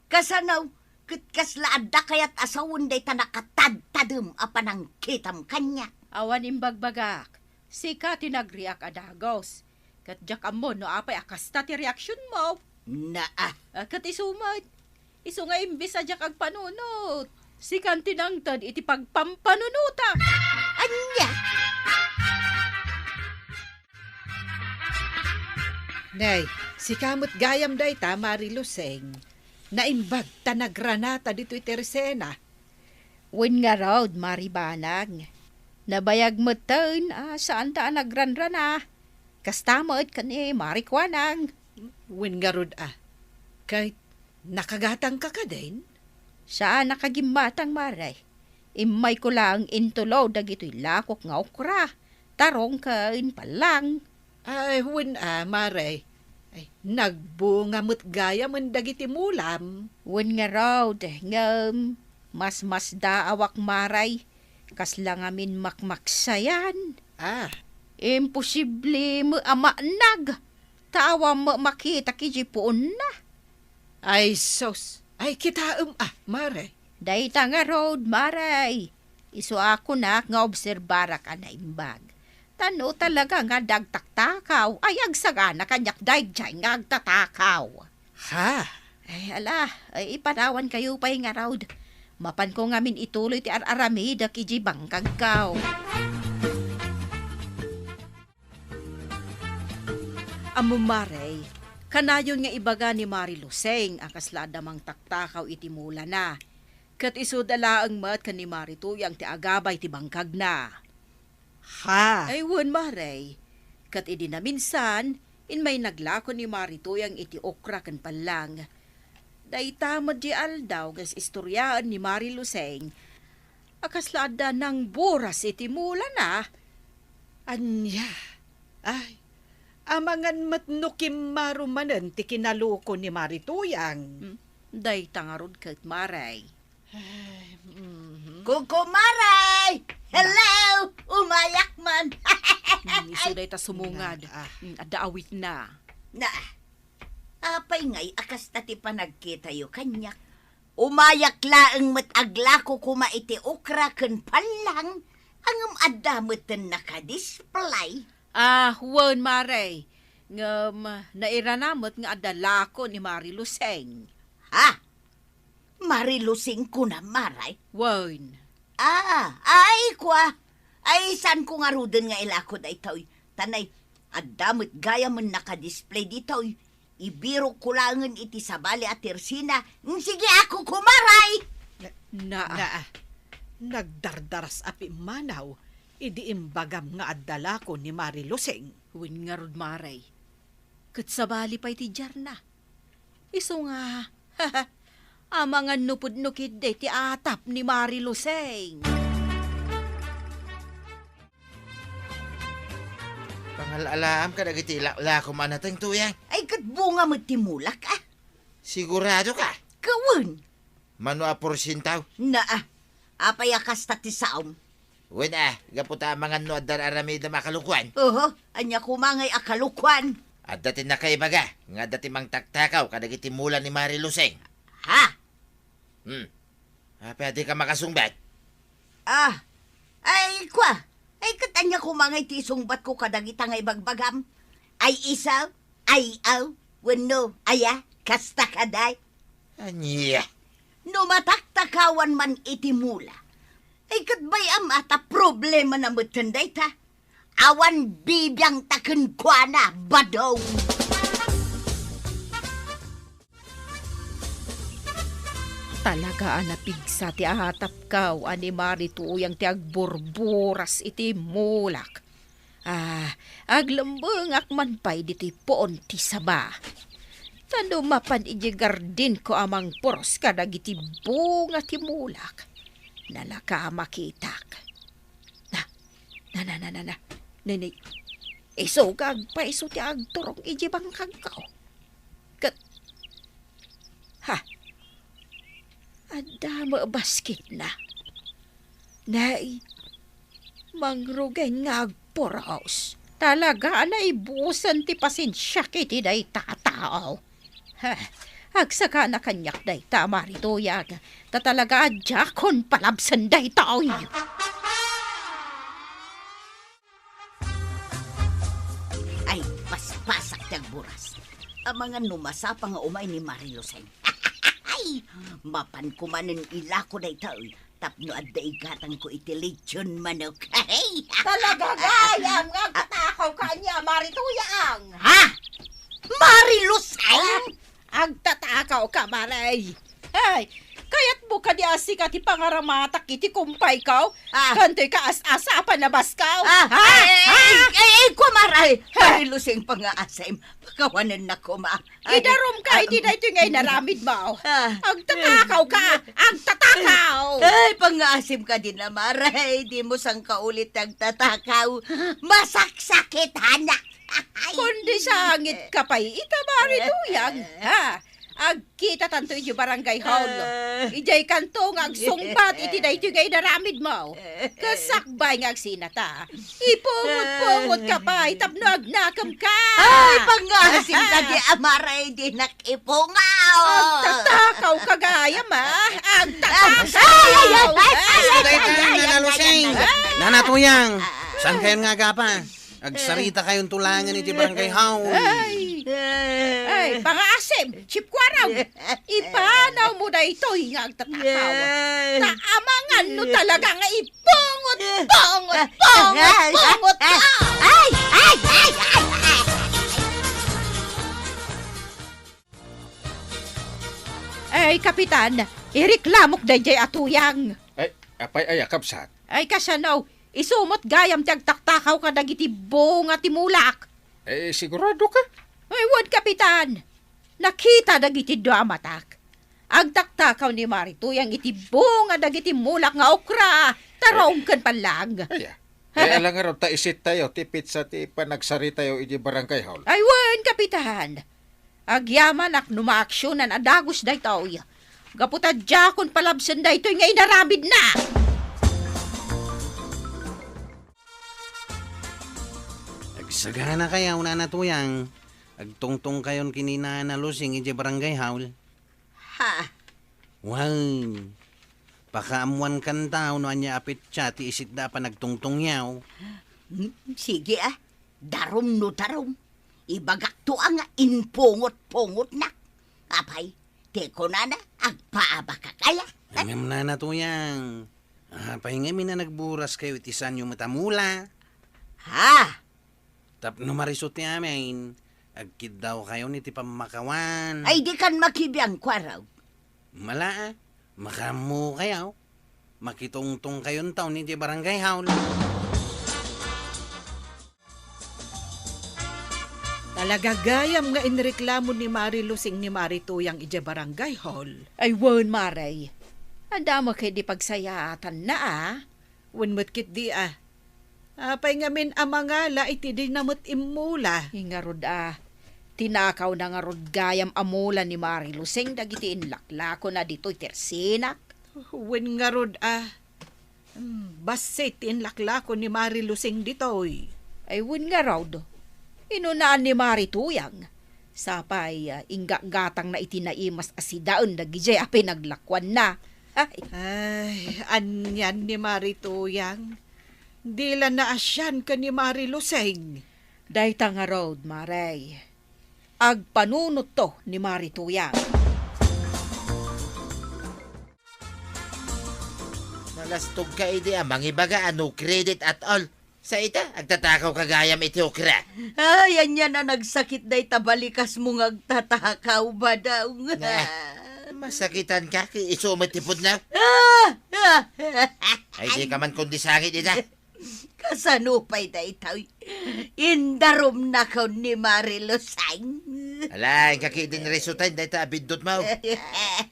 Kasano? Ket kasla adda kayat a sawen dayta nakatadtadem a panangkitam kaniak? Awan imbagbagak. Sika ti nagreact a dagus. Ket diak ammo no apay a kasta ti reaksionmo. Naa. Ah, ket isu met. Isu nga imbes a diak agpanunot, sikan ti nangted iti pagpampanunotak. Ania? Nay, sika met gayam dayta, Mari Luseng. Naimbag ta nagranata ditoy Teresena. Wen ngarud, Mari Banag. Nabayag metten a saanda a nagranrana. Kasta met ken ni Mari Kuanang. Wen ngarud a, ket nakagatangka kadin? Saan a kagimmatang, Mare. Immayko laeng intulo dagitoy lakok nga okra, tarong ken pallang. Ay, wen a, Mare. Ay, nagbunga met gayamen dagiti mulam. Wen ngarud, ngem masmasdaawak, Mare. Kasla ngamin makmaksayan. Ah. Imposible met a maanag. Ta awan met makita idiay puonna. Ay, sus. Ay, kitaem a, Mare. Dayta ngarud, Mare. Isu a kunak nga obserbarak a naimbag. Ta no talaga nga adda agtaktakaw, ay agsagana kaniak daydiay nga agtatakaw. Ha? Ay, ala, ay, ipanawankayo pay ngarud. Mapanko ngamin ituloy ti ar-aramidek idiay bangkagko. Ammom, Mare, kanayon nga ibaga ni Mari Luseng a kasla adda mangtaktakaw iti mulana. Ket isuda laeng met ken ni Mari Tuyang ti agabay ti bangkagna. Ha? Ay, wen, Mare. Ket idi naminsan, immay naglako ni Mari Tuyang iti okra ken pallang. Dayta met di aldaw nga is-istoriaen ni Mari Luseng a kasla adda nangburas iti mulana. Ania? Ay, amangan met no kimmaro manen ti kinaluko ni Mari Tuyang. Hmm, dayta ngarud ket, Mare. Ay, mhm. Kukumaray! Hello! Umayak man! Hmm, isu dayta sumungad. Na, ah. Hmm, adda awitna. Na, apay ngay a kasta ti panagkitayo kaniak? Umayak laeng met aglako koma iti okra ken pallang, ngem adda metten nakadisplay. Ah, wen, Mare. Ngem, nairana met nga adda lako ni Mari Luseng. Ha? Mari Luseng kunam, Mare? Wen. Ah, ay, kua. Ay, saanko ngaruden nga ilako daytoy. Ta nay, adda met gayamen nakadisplay ditoy. Ibirokko laengen iti sabali a tersina. Sige, a, kukumaray! Na. Na. Nagdardaras a pimmanaw idi imbagam nga adda lako ni Mari Luseng. Wen ngarud, Mare. Ket sabali pay ti diarna. Isu nga, amangan no pudno ketdi ti atap ni Mari Luseng. Pangal-alaam kadagiti laklako man a teng, Tuyang. Ay, ket bunga met ti mulak, a. Sigurado ka? Kawen. Mano a porsientaw? Naa. Apay a kasta ti saom? Wen a, gapu ta amangan no adda aramidem a kalukuan. Oho, ania koma ngay a kalukuan? Adda ti nakaibaga nga adda ti mangtaktakaw kadagiti mula ni Mari Luseng. Ha? Hmm. Apay a dika makasungbat? Ah, ay, kua. Ay, ket ania koma ngay ti isungbatko kadagita nga ibagbagam? Ay, isu? Ay, aw? Wenno, aya? Kasta kadi? Ania? No mataktakawan man iti mula, ay, ket bay-am a ta problemana metten dayta. Awan bibiangta kenkuana, badong! Talaga a napigsa ti atapko a ni Mari Tuyang ti agburburas iti mulak. Ah, aglembengak man pay ditoy puon ti saba. Ta no mapan idiay gardinko a mangpuros kadagiti bunga ti mulak, nalaka a makitak. Na, na, na, na, na, na. Nini, isu nga agpayso ti agturong idiay bangkagko. Ket, ha, adda met basketna. Nay, mangrugen nga agpuros. Talaga a naibusen ti pasensiak iti dayta a tao. Ha, agsagana kaniak dayta, Mari Tuyang, ta talaga a diakon palabsen daytoy. Ay, paspasak ti agburas. Amangan no masapa nga umay ni Mari Luseng. Ay, mapanko manen ilako daytoy tapno adda igatangko iti lechon manok. Talaga gayam nga agtatakaw ka ania, Mari Tuyang? Ha? Mari Luseng? Agtatakawka, Mare. Ay, kayatmo kadi a sika ti pangaramatak iti kumpayko? Ah. Kantoy ka as-asa a panabasko? Ah, ha? Ay, ay, ay, Ha? Ay, ay, kumare. Ay. Mare Lusing, pangaasim. Pakawanennak koma. Ay, Idarumka iti ah, daytoy nga inaramidmo. Ah. Agtatakawka, agtatakaw. Ay, pangaasim kadi, Mare. Dimo sangkaulit ti agtatakaw. Masaksakitanak. Kundi sangitka pay ita, Mare Tuyang, ha? Agkitatanto iti barangay hall. Ah. Idiay kanto nga agsungbat iti daytoy nga inaramidmo. Ket sakbay nga agsinata, ipungot-pungotka pay tapno agnakemka. Ay, pangaasim kadi, Mare, dinak ipungaw. Agtatakawka gayam, a. Agtatakaw. Ay, ay, ay, ay, ay, Dayta, ay, ay, Nana ay, Lusing. Ay, ay. Nana Tuyang, saan kayon nga agapa? Agsaritakayon tulangen iti barangay hall. Ay. Ay, pangaasim, Chief Kuarang. Ipanawmo daytoy nga agtatakaw. Ay. Ta amangan no talaga nga ipungot, pungot, pungot, pungot ka. Ay, ay, ay, ay, ay. Ay, Kapitan, ireklamok daydiay a Tuyang. Ay, apay aya, kabsat? Ay, kasano? Isu met gayam ti agtaktakaw kadagiti bunga ti mulak. Eh, sigurado ka? Ay, wen, Kapitan. Nakita dagiti dua a matak. Agtaktakaw ni Mare Tuyang iti bunga dagiti mulak nga okra, tarong ken pallang. Aya. Eh, ala ngarud ta isittayo ti petsa ti panagsaritayo iti barangay hall. Ay, wen, Kapitan. Agyamanak no maaksionan a dagus daytoy. Gapu ta diakon palabsen daytoy nga inaramidna. Agsagana kayo, Nana Tuyang. Agtungtong kayon ken ni Nana Lusing idiay barangay hall. Ha? Wen, pakaammoan kanta no ania a petsa ti isitda a panagtungtongyo. Hmm, sige, a. Darum no darum. Ibagakto a nga impungot-pungotnak. Apay, ti kunana, agpaabakak aya? Ngem, Nana Tuyang, apay ngamin a nagburas kayo iti saanyo met a mula? Ha? Tapno marisut ti amin, agkiddawkayon iti pammakawan. Ay, dikan makibiang, Kuarang. Mala, a. Makaammo kayo. Makitungtong kayon taon iti barangay hall. Talaga gayam nga inreklamo ni Mare Lusing ni Mare Tuyang idiay barangay hall. Ay, wen, Mare. Adda met ketdi pagsayaatanna, a. Wen met ketdi, a. Apay ngamin a mangala iti dina met immula? Ay ngarud, a. Tinakawna ngarud gayam a mula ni Mare Lusing dagiti inlaklakona ditoy ti ersinak. Wen ngarud, a. Hmm, bassit ti inlaklako ni Mare Lusing ditoy. Ay, wen ngarud. Inunaan ni Mare Tuyang. Sapay, a, inggatgatangna iti naimas a sidaen dagidiay a pinaglakuanna. Ay. Ay, anian ni Mare Tuyang. Di la naasian ken ni Mare Lusing. Dayta ngarud, Mare. Agpanunotto ni Mare Tuyang. Nalastogka idi a mangibaga a no credit at all. Sa ita, agtatakawka gayam iti okra. Ay, ania a nagsakit dayta balikasmo nga agtatakaw, Badong. Nah, masakitanka, ket isu met ti pudno. Ah! Ah! Ay, dika man kundi sangit ita. Kasano pay daytoy? Indarumnakon ni Mare Lusing. Ala, inka ketdin risutaen dayta a biddutmo.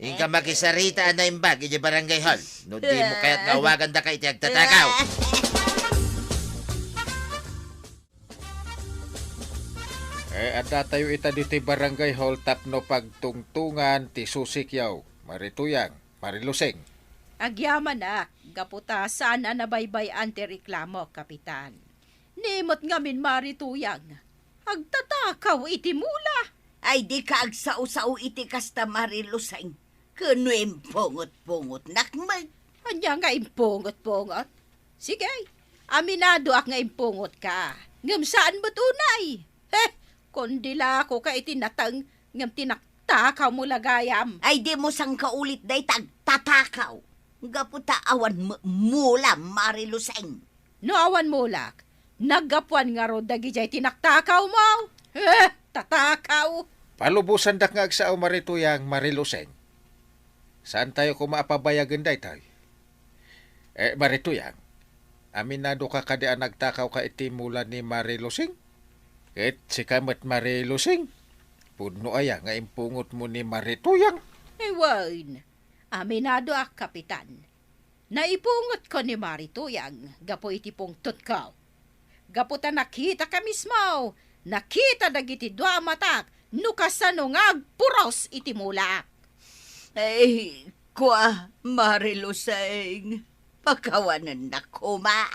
Inka makisarita a naimbag idiay barangay hall. No dimo kayat nga awagandaka iti agtatakaw. Eh, addatayo ita ditoy barangay hall tapno pagtungtungan ti susikyo, Mare Tuyang, Mare Lusing. Agyamanak, gapu ta saan a nabaybay-an ti reklamo, Kapitan. Ni met ngamin, Mare Tuyang, agtatakaw iti mula. Ay, dika agsao-sao iti kasta, Mare Lusing. Ken no impungot-pungotnak met. Ania nga impungot-pungot? Sige, aminadoak nga impungotka. Ngem saan met unay. He, kundi lakoka iti nateng, ngem tinaktakawmo la gayam. Ay, dimo sangkaulit dayta agtatakaw. Gapu ta awan met mula, Mare Lusing. No awan mulak, naggapuan ngarud dagidiay tinaktakawmo. Eh, tatakaw! Palubosandak nga agsao, Mari Tuyang, Mari Lusing. Saantayo koma a pabayagen daytoy. Eh, Mari Tuyang, aminadoka kadi a nagtakawka iti mula ni Mari Lusing? Ket sika met, Mari Lusing, pudno aya nga impungotmo ni Mari Tuyang? Eh, wen, aminadoak, Kapitan. Naipungotko ni Mari Tuyang gapu iti pungtotko. Gapu ta nakitaka mismo, nakita dagiti dua a matak no kasano nga agpuros iti mulaak. Ay, kua, Mari Lusing, pakawanennak koma.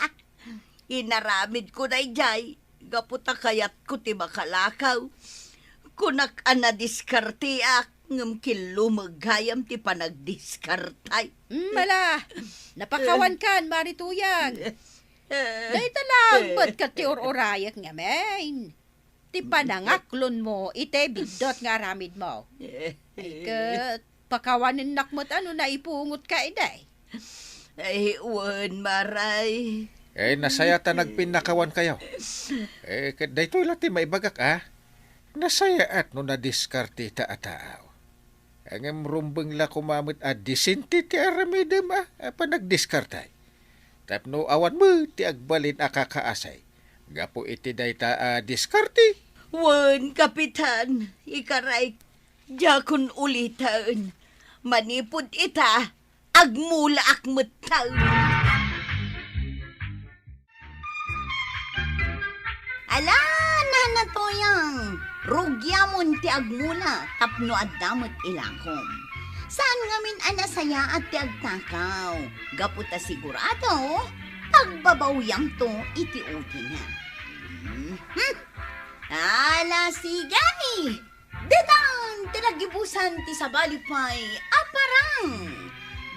Inaramidko daydiay gapu ta kayatko ti makalakaw. Kunak a nadiskarteak, ngem killumeg gayam ti panagdiskartay. Mm, ala, napakawankan, Mari Tuyang. Dayta lang met ket ti ur-urayek ngamin. Ti panangaklonmo iti biddut nga aramidmo. Ay, ket pakawanennak met a no naipungotka idi. Ay, wen, Mari. Eh, nasayaat a nagpinnakawankayo. Eh, ket daytoy la ti maibagak, a? Nasayaat no nadiskarteta a tao. Ngem rumbeng la koma met a disente ti aramidem a, a panagdiskartay. Tapno awan met ti agbalin a kakaasi gapu iti dayta a diskarte. Wen, Kapitan, ikaray, diakon uliten. Manipud ita, agmulaak metten. Ala, Nana Tuyang, rugiamon ti agmula tapno adda met ilakom. Saan ngamin a nasayaat ti agtakaw, gapu ta sigurado, pagbabawiamto iti utina. Mhm. Ala, sige! Ditan ti nagibusan ti sabali pay a parang.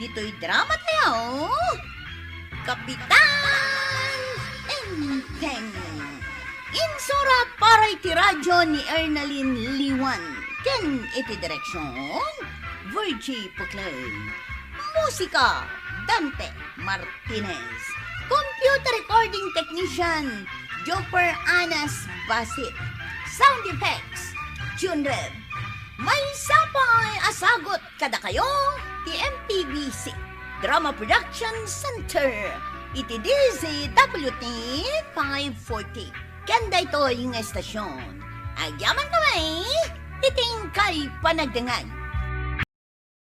Ditoy drama tayo, Kapitan Enteng. Insurat para iti radyo ni Ernalyn Liwan. Ken iti direksyon, Virgie Puclay. Musika, Dante Martinez. Computer recording technician, Jopper Anas Basit. Sound effects, Jun Rev. Maysa pay a sagut kadakayo ti M P B C Drama Production Center iti D Z W T five forty. Ken daytoy nga estasyon, agyaman kami iti inkay panagdengngeg.